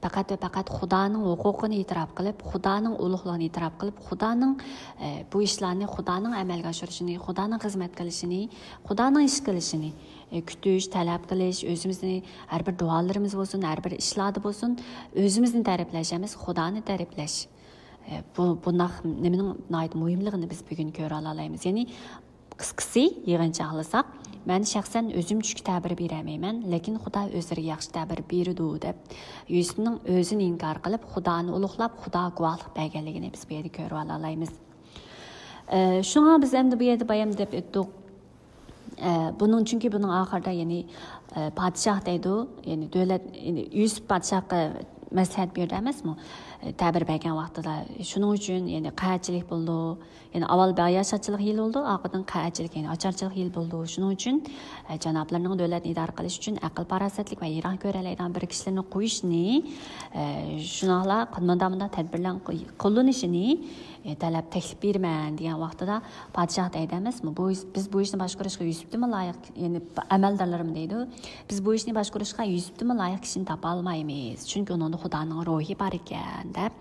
پەقەت ۋە پەقەت خۇدانىڭ ھوقۇقىنى ئېتىراپ قىلىپ، خۇدانىڭ ئۇلۇغلۇقىنى ئېتىراپ قىلىپ، خۇدانىڭ، ئە، بۇ ئىشلارنى خۇدانىڭ ئەمەلگە ئاشۇرۇشىنى، خۇدانىڭ خىزمەت قىلىشىنى، خۇدانىڭ ئىش قىلىشىنى، ئە، كۈتۈش، تەلەپ قىلىش، ئۆزىمىزنى ھەر بىر دۇئالىرىمىز بولسۇن، ھەر بىر ئىشلاردا بولسۇن، ئۆزىمىزنى تەرىپلەش ئەمەس، خۇدانى تەرىپلەش. ئە، بۇ، بۇنداق نېمىنىڭ ناھايىتى مۇھىملىقىنى بىز بۈگۈن كۆرەلالايمىز. يەنى قىسقىسى، يىغىنچاقلىساق، «مەن شەخسەن ئۆزۈم چۈشكە تەبىر بېرەلمەيمەن، لېكىن خۇدا ئۆزلىرىگە ياخشى تەبىر بېرىدۇ» دەپ، يۈسۈپنىڭ ئۆزىنى ئىنكار قىلىپ، خۇدانى ئۇلۇغلاپ، خۇداغا گۇۋاھلىق بەرگەنلىكىنى بىز بۇ يەردە كۆرۈۋالالايمىز. ئە، شۇڭا بىز ئەمدى بۇ يەردە بايام دەپ ئۆتتۇق. ئە، بۇنىڭ، چۈنكى بۇنىڭ ئاخىرىدا، يەنى، ئە، پادىشاھ دەيدۇ، يەنى دۆلەت، يەنى يۈسۈپ پادىشاھقا مەسلىھەت بېرىدۇ ئەمەسمۇ؟ ئە، تەبىر بەرگەن ۋاقتىدا. شۇنىڭ ئۈچۈن، يەنى قەھەتچىلىك بولىدۇ. يەنى ئاۋۋال باياشاتچىلىق يىلى بولىدۇ، ئارقىدىن قەھەتچىلىك، يەنى ئاچارچىلىق يىلى بولىدۇ. شۇنىڭ ئۈچۈن، ئە، جانابلىرىنىڭ دۆلەتنى ئىدارە قىلىش ئۈچۈن ئەقىل-پاراسەتلىك ۋە يىراق كۆرەلەيدىغان بىر كىشىلەرنى قويۇشنى، ئە، شۇنداقلا مۇنداق، مۇنداق تەدبىرلەرنى قوللىنىشىنى، ئە، تەلەپ، تەكلىپ بېرىمەن دېگەن ۋاقتىدا پادىشاھ دەيدۇ ئەمەسمۇ؟ بۇ، بىز بۇ ئىشنى باشقۇرۇشقا يۈسۈپتىنمۇ لايىق، يەنى ئەمەلدارلىرىمۇ دەيدۇ، بىز بۇ ئىشنى باشقۇرۇشقا يۈسۈپتىنمۇ لايىق كىشىنى تاپالمايمىز، چۈنكى ئۇنىڭدا خۇدانىڭ روھى بار ئىكەن، دەپ.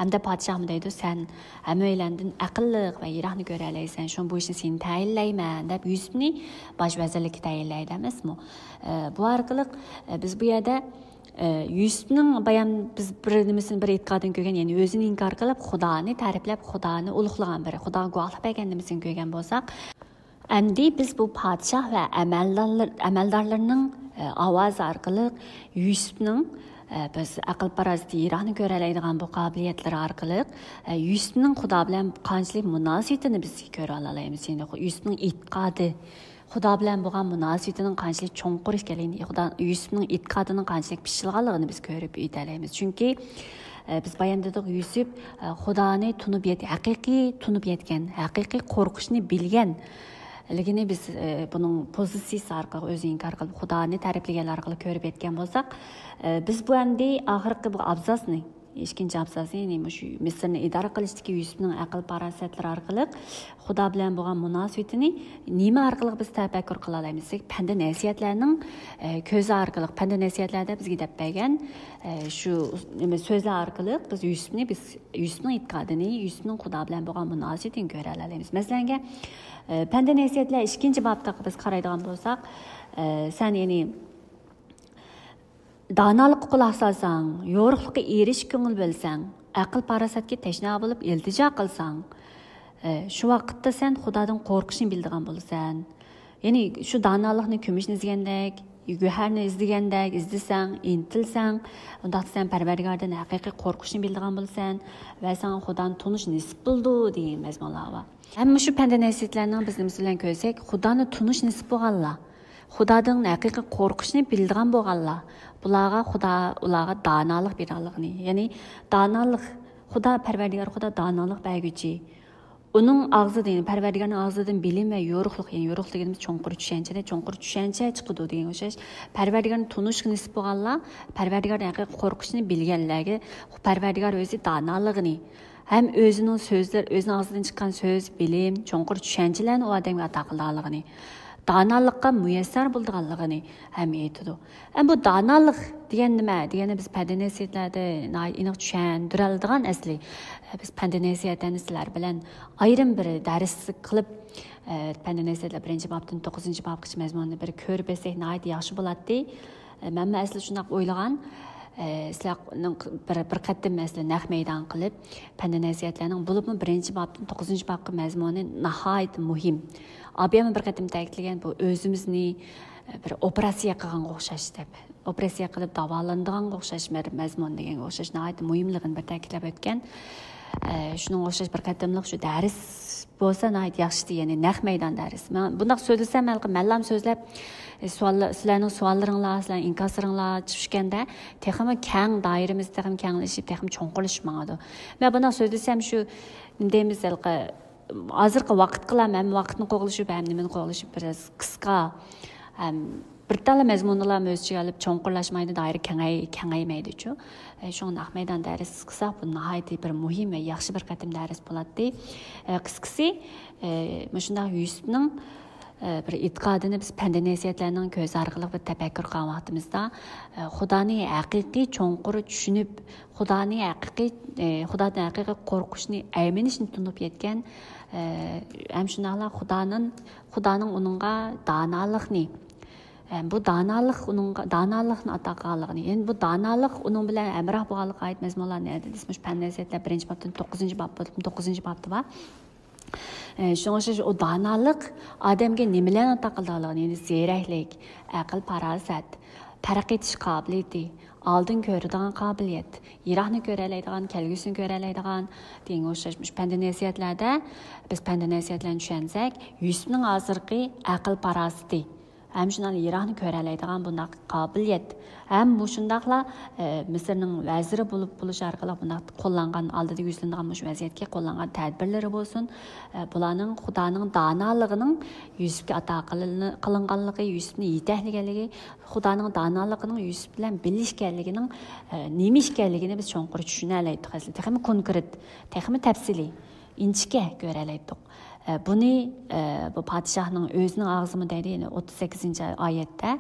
ھەمدە پادىشاھمۇ دەيدۇ، سەن ھەممەيلەندىن ئەقىللىق ۋە يىراقنى كۆرەلەيسەن، شۇڭا بۇ ئىشنى سېنى تەيىنلەيمەن، دەپ يۈسۈپنى باش ۋەزىرلىككە تەيىنلەيدۇ ئەمەسمۇ؟ ئە، بۇ ئارقىلىق، ئە، بىز بۇ يەردە، ئە، يۈسۈپنىڭ بايام بىز بىر نېمىسىنى، بىر ئېتىقادىنى كۆرگەن، يەنى ئۆزىنى ئىنكار قىلىپ، خۇدانى تەرىپلەپ، خۇدانى ئۇلۇغلىغان بىرى، خۇداغا گۇۋاھلىق بەرگەن نېمىسىنى كۆرگەن بولساق، ئەمدى بىز بۇ پادىشاھ ۋە ئەمەلدارلار، ئەمەلدارلىرىنىڭ، ئە، ئاۋازى ئارقىلىق يۈسۈپنىڭ، ئە، بىز ئەقىل پاراسىتى يىراقنى كۆرەلەيدىغان بۇ قابىلىيەتلىرى ئارقىلىق، ئە، يۈسۈپنىڭ خۇدا بىلەن قانچىلىك مۇناسىۋىتىنى بىز كۆرۈۋالالايمىز. يەنى يۈسۈپنىڭ ئېتىقادى، خۇدا بىلەن بولغان مۇناسىۋىتىنىڭ قانچىلىك چوڭقۇر ئىكەنلىكىنى، خۇدا، يۈسۈپنىڭ ئېتىقادىنىڭ قانچىلىك پىشىلغانلىقىنى بىز كۆرۈپ يېتەلەيمىز. چۈنكى، ئە، بىز بايام دېدۇق، يۈسۈپ، ئە، خۇدانى تونۇپ يەت-، ھەقىقىي تونۇپ يەتكەن، ھەقىقىي قورقۇشنى بىلگەن. لېكىن بىز، ئە، بۇنىڭ پوزىتسىيىسى ئارقىلىق ئۆزىنى ئىنكار قىلىپ، خۇدانى تەرىپلىگەنلەر ئارقىلىق كۆرۈپ يەتكەن بولساق، ئە، بىز بۇ ئەمدى ئاخىرقى بۇ ئابزاسنى، ئىككىنچى ئابزاسنى، يەنى مۇشۇ مىسىرنى ئىدارە قىلىشتىكى يۈسۈپنىڭ ئەقىل پاراسەتلىرى ئارقىلىق خۇدا بىلەن بولغان مۇناسىۋىتىنى نېمە ئارقىلىق بىز تەپەككۇر قىلالايمىز دېسەك، پەندە نەسىھەتلەرنىڭ، ئە، كۆزى ئارقىلىق، پەندە نەسىھەتلەردە بىزگە دەپ بەرگەن، ئە، شۇ نېمە سۆزلەر ئارقىلىق بىز يۈسۈپنى، بىز يۈسۈپنىڭ ئېتىقادىنى، يۈسۈپنىڭ خۇدا بىلەن بولغان مۇناسىۋىتىنى كۆرەلەيمىز. مەسىلەنگە، ئە، پەندە نەسىھەتلەر ئىككىنچى بابتا بىز قارايدىغان بولساق، ئە، سەن يەنى دانالىققا قۇلاق سالساڭ، يورۇقلۇققا ئېرىشىش كۆڭۈل بۆلسەڭ، ئەقىل پاراسەتكە تەشنا بولۇپ ئىلتىجا قىلساڭ، ئە، شۇ ۋاقىتتا سەن خۇدادىن قورقۇشنى بىلىدىغان بولىسەن. يەنى شۇ دانالىقنى كۈمۈشنى ئىزدىگەندەك، گۆھەرنى ئىزدىگەندەك ئىزدىسەڭ، ئىنتىلسەڭ، ئۇنداقتا سەن پەرۋەردىگاردىن ھەقىقىي قورقۇشنى بىلىدىغان بولىسەن ۋە ساڭا خۇدانى تونۇش نېسىپ بولىدۇ دېگەن مەزمۇنلار بار. ھەم مۇشۇ پەندە نەسىھەتلەرنىڭ بىز نېمىسى بىلەن كۆرسەك، خۇدانى تونۇش نېسىپ بولغانلار، خۇدادىن ھەقىقىي قورقۇشنى بىلىدىغان بولغانلار، بۇلارغا خۇدا، ئۇلارغا دانالىق بېرىدىغانلىقىنى، يەنى دانالىق، خۇدا، پەرۋەردىگار خۇدا دانالىق بەرگۈچى. ئۇنىڭ ئاغزىدىن، پەرۋەردىگارنىڭ ئاغزىدىن بىلىم ۋە يورۇقلۇق، يەنى يورۇقلۇق دېگىنىمىز چوڭقۇر چۈشەنچىنى، چوڭقۇر چۈشەنچە چىقىدۇ دېگەن ئوخشاش. پەرۋەردىگارنى تونۇشقا نېسىپ بولغانلار، پەرۋەردىگاردىن ھەقىقىي قورقۇشنى بىلگەنلەرگە پەرۋەردىگار ئۆزى دانالىقىنى، ھەم ئۆزىنىڭ سۆزلىرى، ئۆزىنىڭ ئاغزىدىن چىققان سۆز، بىلىم، چوڭقۇر چۈشەنچىلەرنى ئۇ ئادەمگە ئاتا قىلىدىغانلىقىنى، دانالىققا مۇيەسسەر بولىدىغانلىقىنى ھەم ئېيتىدۇ. ئەمما بۇ دانالىق دېگەن نېمە؟ دېگەندە بىز پەندە نەسىھەتلەردە ناھايىتى ئېنىق چۈشەندۈرەلىدىغان ئەسلى. بىز پەندە نەسىھەتلەرنى سىلەر بىلەن ئايرىم بىر دەرس قىلىپ، ئە، پەندە نەسىھەتلەر بىرىنچى بابتىن توققۇزىنچى بابقىچە مەزمۇننى بىر كۆرۈپ ئۆتسەك ناھايىتى ياخشى بولاتتى. ئە، مەنمۇ ئەسلى شۇنداق ئويلىغان. ئە، سىلەرنىڭ بىر، بىر قېتىم مەسىلەن نەق مەيدان قىلىپ، پەندە نەسىھەتلەرنىڭ، بولۇپمۇ بىرىنچى بابتىن توققۇزىنچى بابقا مەزمۇنى ناھايىتى مۇھىم. ئابىيەممۇ بىر قېتىم تەكىتلىگەن، بۇ ئۆزىمىزنى، ئە، بىر ئوپېراتسىيە قىلغانغا ئوخشاش دەپ. ئوپېراتسىيە قىلىپ داۋالىنىدىغانغا ئوخشاش بىر مەزمۇن دېگەنگە ئوخشاش ناھايىتى مۇھىملىقىنى بىر تەكىتلەپ ئۆتكەن. ئە، شۇنىڭغا ئوخشاش بىر قېتىملىق شۇ دەرس بولسا ناھايىتى ياخشىتى، يەنى نەق مەيدان دەرس. مەن بۇنداق سۆزلىسەم، ھېلىقى مەنلام سۆزلەپ، ئە، سوئاللار، سىلەرنىڭ سوئاللىرىڭلار، سىلەرنىڭ ئىنكاسلىرىڭلار چۈشكەندە تېخىمۇ كەڭ دائىرىمىز تېخىمۇ كەڭلىشىپ، تېخىمۇ چوڭقۇرلىشىپ ماڭىدۇ. مەن بۇنداق سۆزلىسەم شۇ، نېمە دەيمىز، ھېلىقى ھازىرقى ۋاقىتقىلا ھەم ۋاقىتنى قوغلىشىپ، ھەم نېمىنى قوغلىشىپ، بىراز قىسقا، ھەم بىر تاللا مەزمۇننىلا ئۆز ئىچىگە ئېلىپ چوڭقۇرلاشمايدۇ، دائىرە كېڭەي-، كېڭەيمەيدۇچۇ. ئە، شۇڭا نەق مەيدان دەرس قىلساق، بۇ ناھايىتى بىر مۇھىم ۋە ياخشى بىر قېتىم دەرس بولاتتى. ئە، قىسقىسى، ئە، مۇشۇنداق يۈسۈپنىڭ، ئە، بىر ئېتىقادىنى بىز پەندە نەسىھەتلەرنىڭ كۆزى ئارقىلىق بىر تەپەككۇر قىلغان ۋاقتىمىزدا، ئە، خۇدانى ھەقىقىي چوڭقۇر چۈشىنىپ، خۇدانى ھەقىقىي، ئە، خۇدادىن ھەقىقىي قورقۇشنى، ئەيمىنىشنى تونۇپ يەتكەن، ئە، ھەم شۇنداقلا خۇدانىڭ، خۇدانىڭ ئۇنىڭغا دانالىقنى، ئە، بۇ دانالىق ئۇنىڭغا، دانالىقنى ئاتا قىلغانلىقىنى، يەنى بۇ دانالىق ئۇنىڭ بىلەن ھەمراھ بولغانلىقىغا ئائىت مەزمۇنلار نەدە دېسە، مۇشۇ پەندە نەسىھەتلەر بىرىنچى بابتىن توققۇزىنچى باب بولۇپمۇ، توققۇزىنچى بابتا بار. ئە، شۇڭا ئوخشاش ئۇ دانالىق ئادەمگە نېمىلەرنى ئاتا قىلىدىغانلىقىنى، يەنى زېرەكلىك، ئەقىل-پاراسەت، پەرق ئېتىش قابىلىيىتى، ئالدىن كۆرىدىغان قابىلىيەت، يىراقنى كۆرەلەيدىغان، كەلگۈسىنى كۆرەلەيدىغان دېگەنگە ئوخشاش مۇشۇ پەندە نەسىھەتلەردە بىز پەندە نەسىھەتلەرنى چۈشەنسەك، يۈسۈپنىڭ ھازىرقى ئەقىل-پاراسىتى، ھەم شۇنداقلا يىراقنى كۆرەلەيدىغان بۇنداق قابىلىيەت. ھەم مۇشۇنداقلا، ئە، مىسىرنىڭ ۋەزىرى بولۇپ بولۇش ئارقىلىق بۇنداق قوللانغان، ئالدىدا يۈزلىنىدىغان مۇشۇ ۋەزىيەتكە قوللانغان تەدبىرلىرى بولسۇن، ئە، بۇلارنىڭ خۇدانىڭ دانالىقىنىڭ يۈسۈپكە ئاتا قىلىنى-، قىلىنغانلىقى، يۈسۈپنى يېتەكلىگەنلىكى، خۇدانىڭ دانالىقىنىڭ يۈسۈپ بىلەن بىللە ئىكەنلىكىنىڭ، ئە، نېمە ئىكەنلىكىنى بىز چوڭقۇر چۈشىنەلەيتتۇق. تېخىمۇ كونكرېت، تېخىمۇ تەپسىلىي، ئىنچىكە كۆرەلەيتتۇق. ئە، بۇنى، ئە، بۇ پادىشاھنىڭ ئۆزىنىڭ ئاغزىمۇ دەيدۇ، يەنى ئوتتۇز سەككىزىنچى ئايەتتە،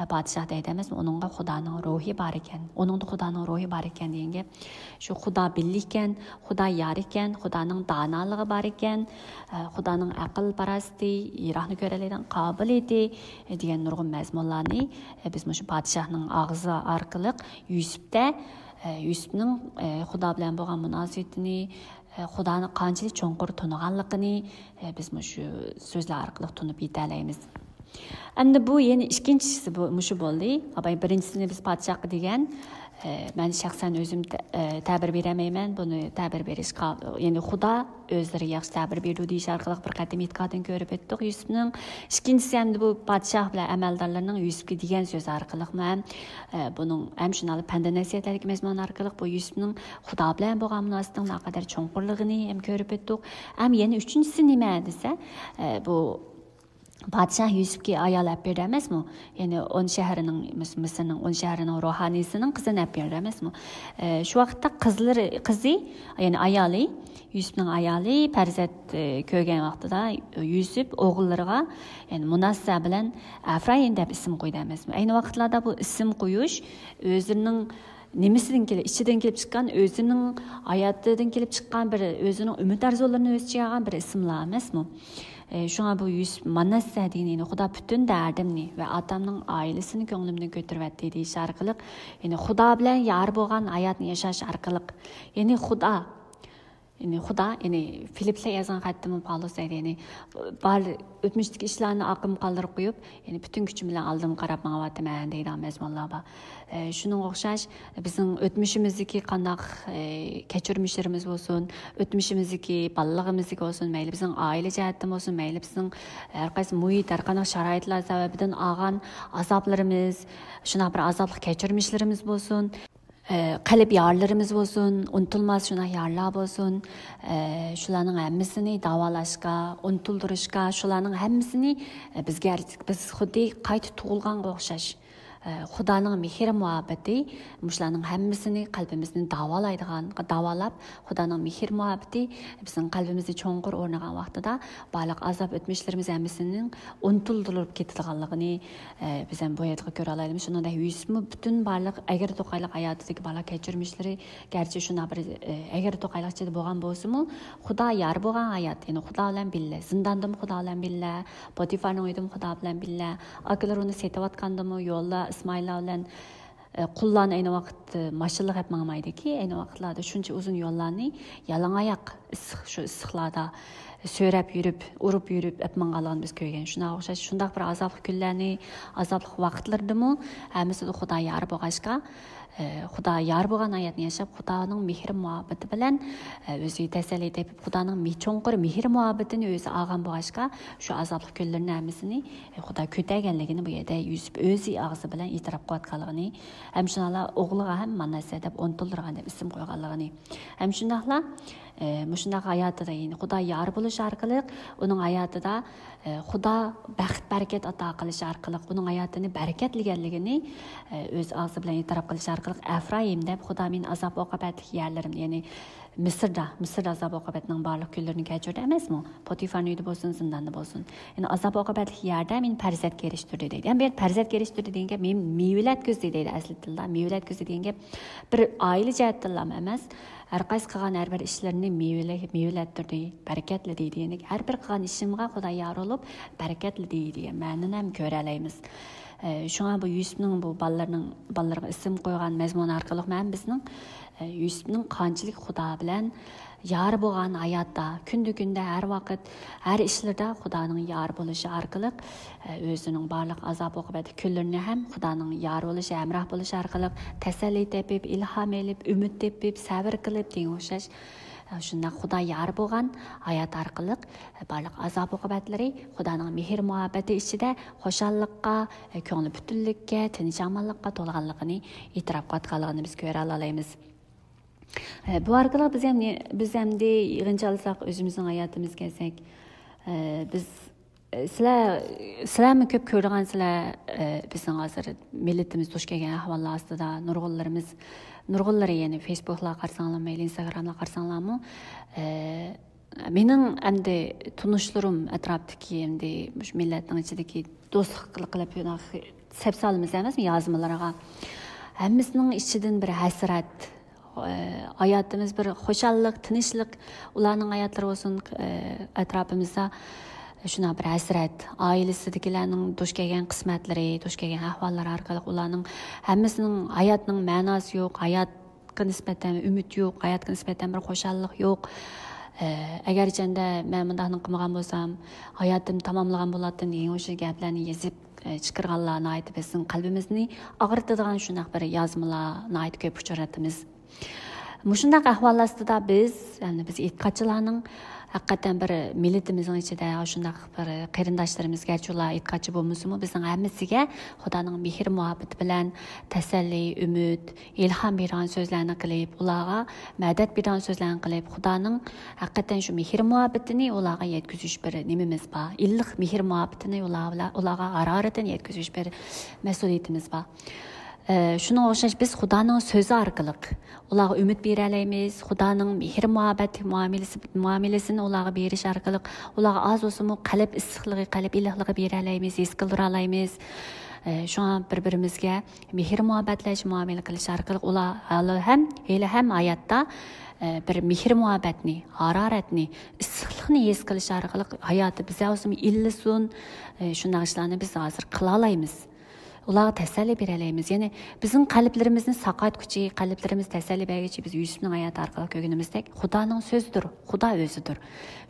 ئە، پادىشاھ دەيدۇ ئەمەسمۇ، ئۇنىڭغا خۇدانىڭ روھى بار ئىكەن، ئۇنىڭدا خۇدانىڭ روھى بار ئىكەن دېگەن گەپ. شۇ خۇدا بىللە ئىكەن، خۇدا يار ئىكەن، خۇدانىڭ دانالىقى بار ئىكەن، ئە، خۇدانىڭ ئەقىل-پاراسىتى، يىراقنى كۆرەلەيدىغان قابىلىيىتى، ئە، دېگەن نۇرغۇن مەزمۇنلارنى، ئە، بىز مۇشۇ پادىشاھنىڭ ئاغزى ئارقىلىق يۈسۈپتە، ئە، يۈسۈپنىڭ، ئە، خۇدا بىلەن بولغان مۇناسىۋىتىنى، ئە، خۇدانى قانچىلىك چوڭقۇر تونۇغانلىقىنى، ئە، بىز مۇشۇ سۆزلەر ئارقىلىق تونۇپ يېتەلەيمىز. ئەمدى بۇ يەنە ئىككىنچىسى بۇ، مۇشۇ بولدى. ئاباي بىرىنچىسىنى بىز پادىشاھقا دېگەن، ئە، مەن شەخسەن ئۆزۈم تە-، ئە، تەبىر بېرەلمەيمەن. بۇنى تەبىر بېرىشقا، يەنى خۇدا ئۆزلىرى ياخشى تەبىر بېرىدۇ دېيىش ئارقىلىق بىر قېتىم ئېتىقادىنى كۆرۈپ ئۆتتۇق يۈسۈپنىڭ. ئىككىنچىسى، ئەمدى بۇ پادىشاھ بىلەن ئەمەلدارلىرىنىڭ يۈسۈپكە دېگەن سۆزى ئارقىلىقمۇ ھەم، ئە، بۇنىڭ ھەم شۇنداقلا پەند-نەسىھەتلەردىكى مەزمۇن ئارقىلىق بۇ يۈسۈپنىڭ خۇدا بىلەن بولغان مۇناسىۋىتىنىڭ ناقەدەر چوڭقۇرلۇقىنى ھەم كۆرۈپ ئۆتتۇق. ھەم يەنە ئۈچىنچىسى نېمە دېسە، ئە، بۇ پادىشاھ يۈسۈپكە ئايال ئەپ بېرىدۇ ئەمەسمۇ؟ يەنى ئون شەھىرىنىڭ، مىس-، مىسىرنىڭ ئون شەھىرىنىڭ روھانىيسىنىڭ قىزىنى ئەپ بېرىدۇ ئەمەسمۇ؟ ئە، شۇ ۋاقىتتا قىزلىرى، قىزى، يەنى ئايالى، يۈسۈپنىڭ ئايالى پەرزەنت، ئە، كۆرگەن ۋاقتىدا يۈسۈپ ئوغۇللىرىغا، يەنى مۇنەسسە بىلەن ئەفرايىم دەپ ئىسىم قويدى ئەمەسمۇ؟ ئەينى ۋاقىتلاردا بۇ ئىسىم قويۇش ئۆزىنىڭ نېمىسىدىن كېلىپ، ئىچىدىن كېلىپ چىققان، ئۆزىنىڭ ھاياتىدىن كېلىپ چىققان بىر ئۆزىنىڭ ئۈمىد ئارزۇلىرىنى ئۆز ئىچىگە ئالغان بىر ئىسىملار ئەمەسمۇ؟ ئە، شۇڭا بۇ يۈسۈپ مانەسسە دېگىنى، يەنى خۇدا پۈتۈن دەردىمنى ۋە ئاتامنىڭ ئائىلىسىنى كۆڭلۈمدىن كۆتۈرۈۋەتتى دېيىش ئارقىلىق، يەنى خۇدا بىلەن يار بولغان ھاياتنى ياشاش ئارقىلىق، يەنى خۇدا، يەنى خۇدا، يەنى فىلىپلەر يازغان خەتتىمۇ پالۇس دەيدۇ، يەنى بار ئۆتمۈشتىكى ئىشلارنى ئارقىمغا قالدۇرۇپ قويۇپ، يەنى پۈتۈن كۈچۈم بىلەن ئالدىمغا قاراپ ماڭىۋاتىمەن دەيدىغان مەزمۇنلار بار. ئە، شۇنىڭغا ئوخشاش، بىزنىڭ ئۆتمۈشىمىزدىكى قانداق، ئە، كەچۈرمىشلىرىمىز بولسۇن، ئۆتمۈشىمىزدىكى بالىلىقىمىزدىكى بولسۇن، مەيلى بىزنىڭ ئائىلە جەھەتتىن بولسۇن، مەيلى بىزنىڭ ھەر قايسى مۇھىت، ھەر قانداق شارائىتلار سەۋەبىدىن ئالغان ئازابلىرىمىز، شۇنداق بىر ئازابلىق كەچۈرمىشلىرىمىز بولسۇن، ئە، قەلب يارىلىرىمىز بولسۇن، ئۇنتۇلماس شۇنداق يارىلار بولسۇن، ئە، شۇلارنىڭ ھەممىسىنى داۋالاشقا، ئۇنتۇلدۇرۇشقا، شۇلارنىڭ ھەممىسىنى، ئە، بىزگە، بىز خۇددى قايتا تۇغۇلغانغا ئوخشاش. ئە، خۇدانىڭ مېھىر مۇھەببىتى مۇشۇلارنىڭ ھەممىسىنى قەلبىمىزنى داۋالايدىغان، داۋالاپ، خۇدانىڭ مېھىر مۇھەببىتى بىزنىڭ قەلبىمىزدە چوڭقۇر ئورنىغان ۋاقتىدا بارلىق ئازاب ئۆتمۈشلىرىمىز ھەممىسىنىڭ ئۇنتۇلدۇرۇلۇپ كېتىدىغانلىقىنى، ئە، بىز ھەم بۇ ھاياتقا كۆرەلەيمىز. شۇنىڭدەك يۈسۈپمۇ پۈتۈن بارلىق ئەگرى-توقايلىق ھاياتىدىكى بارلىق كەچۈرمىشلىرى گەرچە شۇنداق بىر، ئە، ئەگرى-توقايلىق ئىچىدە بولغان بولسىمۇ، خۇدا يار بولغان ھايات، يەنى خۇدا بىلەن بىللە، زىنداندىمۇ خۇدا بىلەن بىللە، پوتىفارنىڭ ئۆيىدىمۇ خۇدا بىلەن بىللە، ئاكىلىرى ئۇنى سېتىۋاتقاندىمۇ يولدا ئىسمائىللار بىلەن، ئە، قۇللارنى ئەينى ۋاقىت، ئە، ماشىنىلار قىلىپ ماڭمايدىكى، ئەينى ۋاقىتلاردا شۇنچە ئۇزۇن يوللارنى يالاڭ ئاياق، ئىسسىق، شۇ ئىسسىقلاردا سۆرەپ يۈرۈپ، ئۇرۇپ يۈرۈپ ئەپ ماڭغانلىقىنى بىز كۆرگەن. شۇنداق ئوخشاش، شۇنداق بىر ئازابلىق كۈنلەرنى، ئازابلىق ۋاقىتلىرىدىمۇ ھەممىسىدە خۇدا يار بولغاچقا، ئە، خۇدا يار بولغان ھاياتنى ياشاپ، خۇدانىڭ مېھىر مۇھەببىتى بىلەن، ئە، ئۆزىگە تەسەللى تېپىپ، خۇدانىڭ مې-، چوڭقۇر مېھىر مۇھەببىتىنى ئۆزى ئالغان بولغاچقا، شۇ ئازابلىق كۈنلىرىنى ھەممىسىنى، ئە، خۇدا كۆتەرگەنلىكىنى بۇ يەردە يۈسۈپ ئۆزى ئاغزى بىلەن ئېتىراپ قىلىۋاتقانلىقىنى، ھەم شۇنداقلا ئوغلىغا ھەم مانەسسە دەپ ئۇنتۇلدۇرغان دەپ ئىسىم قويغانلىقىنى، ھەم شۇنداقلا، ئە، مۇشۇنداق ھاياتىدا، يەنى خۇدا يار بولۇش ئارقىلىق ئۇنىڭ ھاياتىدا، ئە، خۇدا بەخت-بەرىكەت ئاتا قىلىش ئارقىلىق ئۇنىڭ ھاياتىنى بەرىكەتلىگەنلىكىنى، ئە، ئۆز ئاغزى بىلەن ئېتىراپ قىلىش ئارقىلىق، ئەفرايىم دەپ خۇدا مېنى ئازاب-ئوقۇبەتلىك يەرلىرىم، يەنى مىسىردا، مىسىردا ئازاب-ئوقۇبەتنىڭ بارلىق كۈنلىرىنى كەچۈردى ئەمەسمۇ؟ پوتىفارنىڭ ئۆيىدە بولسۇن، زىنداندا بولسۇن. يەنى ئازاب-ئوقۇبەتلىك يەردە مېنى پەرزەنتكە ئېرىشتۈردى دەيدۇ. يەنى بۇ يەردە پەرزەنتكە ئېرىشتۈردى دېگەن گەپ مېنى مېۋىلەتكۈزدى دەيدۇ ئەسلى تىلدا. مېۋىلەتكۈزدى دېگەن گەپ بىر ئائىلە جەھەتتىنلا ئەمەس، ھەر قايسى قىلغان ھەر بىر ئىشلىرىنى مېۋىلە-، مېۋىلەتتۈردى، بەرىكەتلىدى دېگەندەك، ھەر بىر قىلغان ئىشىمغا خۇدا يار بولۇپ، بەرىكەتلىدى دېگەن مەنىنى ھەم كۆرەلەيمىز. ئە، شۇڭا بۇ يۈسۈپنىڭ بۇ بالىلىرىنىڭ، بالىلىرىغا ئىسىم قويغان مەزمۇنى ئارقىلىق مەن بىزنىڭ، ئە، يۈسۈپنىڭ قانچىلىك خۇدا بىلەن يار بولغان ھاياتتا، كۈندە-كۈندە، ھەر ۋاقىت، ھەر ئىشلىرىدا خۇدانىڭ يار بولۇشى ئارقىلىق، ئە، ئۆزىنىڭ بارلىق ئازاب-ئوقۇبەتلىك كۈنلىرىنى ھەم خۇدانىڭ يار بولۇشى، ھەمراھ بولۇشى ئارقىلىق تەسەللى تېپىپ، ئىلھام ئېلىپ، ئۈمىد تېپىپ، سەۋر قىلىپ دېگەن ئوخشاش، ئە، شۇنداق خۇدا يار بولغان ھايات ئارقىلىق، ئە، بارلىق ئازاب-ئوقۇبەتلىرى خۇدانىڭ مېھىر-مۇھەببىتى ئىچىدە خۇشاللىققا، ئە، كۆڭلى پۈتۈنلۈككە، تىنچ-ئامانلىققا تولغانلىقىنى ئېتىراپ قىلىۋاتقانلىقىنى بىز كۆرەلالايمىز. ئە، بۇ ئارقىلىق بىز ھەم، بىز ئەمدى يىغىنچالىساق، ئۆزىمىزنىڭ ھاياتىمىزغا كەلسەك، ئە، بىز، ئە، سىلەر، سىلەرمۇ كۆپ كۆرىدىغانسىلەر، ئە، بىزنىڭ ھازىر مىللىتىمىز دۇچ كەلگەن ئەھۋاللار ئاستىدا نۇرغۇنلىرىمىز، نۇرغۇنلىرى، يەنى فېيسبۇكلار قارىساڭلار، مەيلى ئىنستاگراملار قارىساڭلارمۇ، ئە، مېنىڭ ئەمدى تونۇشلىرىم ئەتراپتىكى، ئەمدى مۇشۇ مىللەتنىڭ ئىچىدىكى دوستلۇق قىلىپ، سەپسالىمىز ئەمەسمۇ يازمىلىرىغا. ھەممىسىنىڭ ئىچىدىن بىر ھەسرەت، ئە، ھاياتىمىز بىر خۇشاللىق، تىنچلىق، ئۇلارنىڭ ھاياتلىرى بولسۇن، ئە، ئەتراپىمىزدا شۇنداق بىر ھەسرەت، ئائىلىسىدىكىلەرنىڭ دۇچ كەلگەن قىسمەتلىرى، دۇچ كەلگەن ئەھۋاللار ئارقىلىق ئۇلارنىڭ ھەممىسىنىڭ ھاياتنىڭ مەناسى يوق، ھاياتقا نىسبەتەن ئۈمىد يوق، ھاياتقا نىسبەتەن بىر خۇشاللىق يوق. ئە، ئەگەرچەندە مەن مۇنداقنى قىلمىغان بولسام، ھاياتىمنى تاماملىغان بولاتتىم دېگەن ئوخشاش گەپلەرنى يېزىپ، ئە، چىقىرغانلار ناھايىتى بىزنىڭ قەلبىمىزنى ئاغرىتىدىغان شۇنداق بىر يازمىلار ناھايىتى كۆپ ئۇچرىتىمىز. مۇشۇنداق ئەھۋال ئاستىدا بىز، يەنى بىز ئېتىقادچىلارنىڭ ھەقىقەتەن بىر مىللىتىمىزنىڭ ئىچىدە شۇنداق بىر قېرىنداشلىرىمىز، گەرچە ئۇلار ئېتىقادچى بولمىسىمۇ، بىزنىڭ ھەممىسىگە خۇدانىڭ مېھىر مۇھەببىتى بىلەن تەسەللى، ئۈمىد، ئىلھام بېرىدىغان سۆزلەرنى قىلىپ، ئۇلارغا مەدەت بېرىدىغان سۆزلەرنى قىلىپ، خۇدانىڭ ھەقىقەتەن شۇ مېھىر مۇھەببىتىنى ئۇلارغا يەتكۈزۈش بىر نېمىمىز بار. ئىللىق مېھىر مۇھەببىتىنى ئۇلار بىلەن، ئۇلارغا ھارارىتىنى يەتكۈزۈش بىر مەسئۇلىيىتىمىز بار. ئە، شۇنىڭغا ئوخشاش بىز خۇدانىڭ سۆزى ئارقىلىق ئۇلارغا ئۈمىد بېرەلەيمىز، خۇدانىڭ مېھىر مۇھەببەت مۇئامىلىسى، مۇئامىلىسىنى ئۇلارغا بېرىش ئارقىلىق ئۇلارغا ئاز بولسىمۇ قەلب ئىسسىقلىقى، قەلب ئىللىقلىقى بېرەلەيمىز، ھېس قىلدۇرالايمىز. ئە، شۇڭا بىر-بىرىمىزگە مېھىر مۇھەببەتلەش مۇئامىلە قىلىش ئارقىلىق ئۇلار ھېلىھەم، ھېلىھەم ھاياتتا، ئە، بىر مېھىر مۇھەببەتنى، ھارارەتنى، ئىسسىقلىقنى ھېس قىلىش ئارقىلىق ھاياتى بىزدە بولسىمۇ ئىللىسۇن. ئە، شۇنداق ئىشلارنى بىز ھازىر قىلالايمىز. ئۇلارغا تەسەللى بېرەلەيمىز. يەنى بىزنىڭ قەلبلىرىمىزنى ساقايتقۇچى، قەلبلىرىمىز تەسەللى بەرگۈچى، بىز يۈسۈپنىڭ ھاياتى ئارقىلىق كۆرگىنىمىزدەك، خۇدانىڭ سۆزىدۇر، خۇدا ئۆزىدۇر.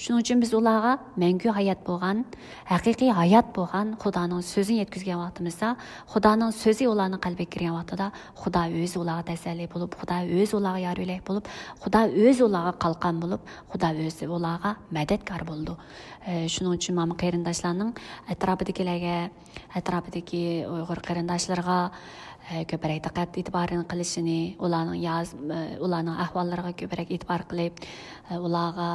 شۇنىڭ ئۈچۈن بىز ئۇلارغا مەڭگۈ ھايات بولغان، ھەقىقىي ھايات بولغان خۇدانىڭ سۆزىنى يەتكۈزگەن ۋاقتىمىزدا، خۇدانىڭ سۆزى ئۇلارنىڭ قەلبىگە كىرگەن ۋاقتىدا، خۇدا ئۆزى ئۇلارغا تەسەللى بولۇپ، خۇدا ئۆزى ئۇلارغا يار يۆلەك بولۇپ، خۇدا ئۆزى ئۇلارغا قالقان بولۇپ، خۇدا ئۆزى ئۇلارغا مەدەتكار بولىدۇ. ئە، شۇنىڭ ئۈچۈن مانا قېرىنداشلارنىڭ ئەتراپىدىكىلەرگە، ئەتراپىدىكى ئۇيغۇر قېرىنداشلىرىغا، ئە، كۆپرەك دىققەت ئېتىبارىنى قىلىشىنى، ئۇلارنىڭ ياز-، ئە، ئۇلارنىڭ ئەھۋاللىرىغا كۆپرەك ئېتىبار قىلىپ، ئە، ئۇلارغا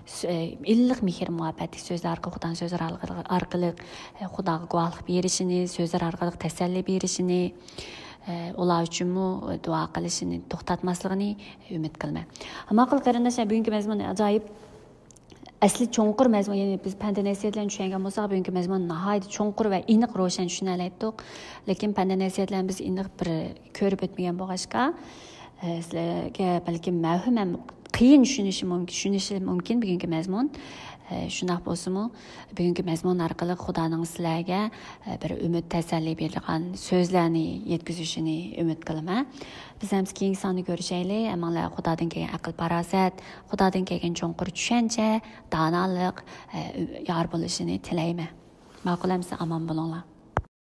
سۆ-، ئە، ئىللىق مېھىر مۇھەببەتلىك سۆزلەر ئارقىلىق، خۇدانىڭ سۆزلىرى ئارقىلىق، ئە، خۇداغا گۇۋاھلىق بېرىشىنى، سۆزلىرى ئارقىلىق تەسەللى بېرىشىنى، ئە، ئۇلار ئۈچۈنمۇ دۇئا قىلىشىنى توختاتماسلىقىنى ئۈمىد قىلىمەن. ماقۇل قېرىنداشلار، بۈگۈنكى مەزمۇن ئاجايىپ ئەسلى چوڭقۇر مەزمۇن، يەنى بىز پەندى نەسىھەت بىلەن چۈشەنگەن بولساق، بۈگۈنكى مەزمۇن ناھايىتى چوڭقۇر ۋە ئېنىق روشەن چۈشىنەلەيتتۇق. لېكىن پەندى نەسىھەت بىلەن بىز ئېنىق بىر كۆرۈپ ئۆتمىگەن بولغاچقا، ئە، سىلەرگە بەلكىم مەۋھۇم ھەم قىيىن چۈشىنىشى مۇمكىن، چۈشىنىشى مۇمكىن بۈگۈنكى مەزمۇن. ئە، شۇنداق بولسىمۇ، بۈگۈنكى مەزمۇن ئارقىلىق خۇدانىڭ سىلەرگە، ئە، بىر ئۈمىد، تەسەللى بېرىدىغان سۆزلەرنى يەتكۈزۈشىنى ئۈمىد قىلىمەن. بىز ھەممىسى كېيىنكى ساندا كۆرۈشەيلى. ھەممىڭلارغا خۇدادىن كەلگەن ئەقىل-پاراسەت، خۇدادىن كەلگەن چوڭقۇر چۈشەنچە، دانالىق، ئە، يار بولۇشىنى تىلەيمەن. ماقۇل ئەمىسە، ئامان بولۇڭلار.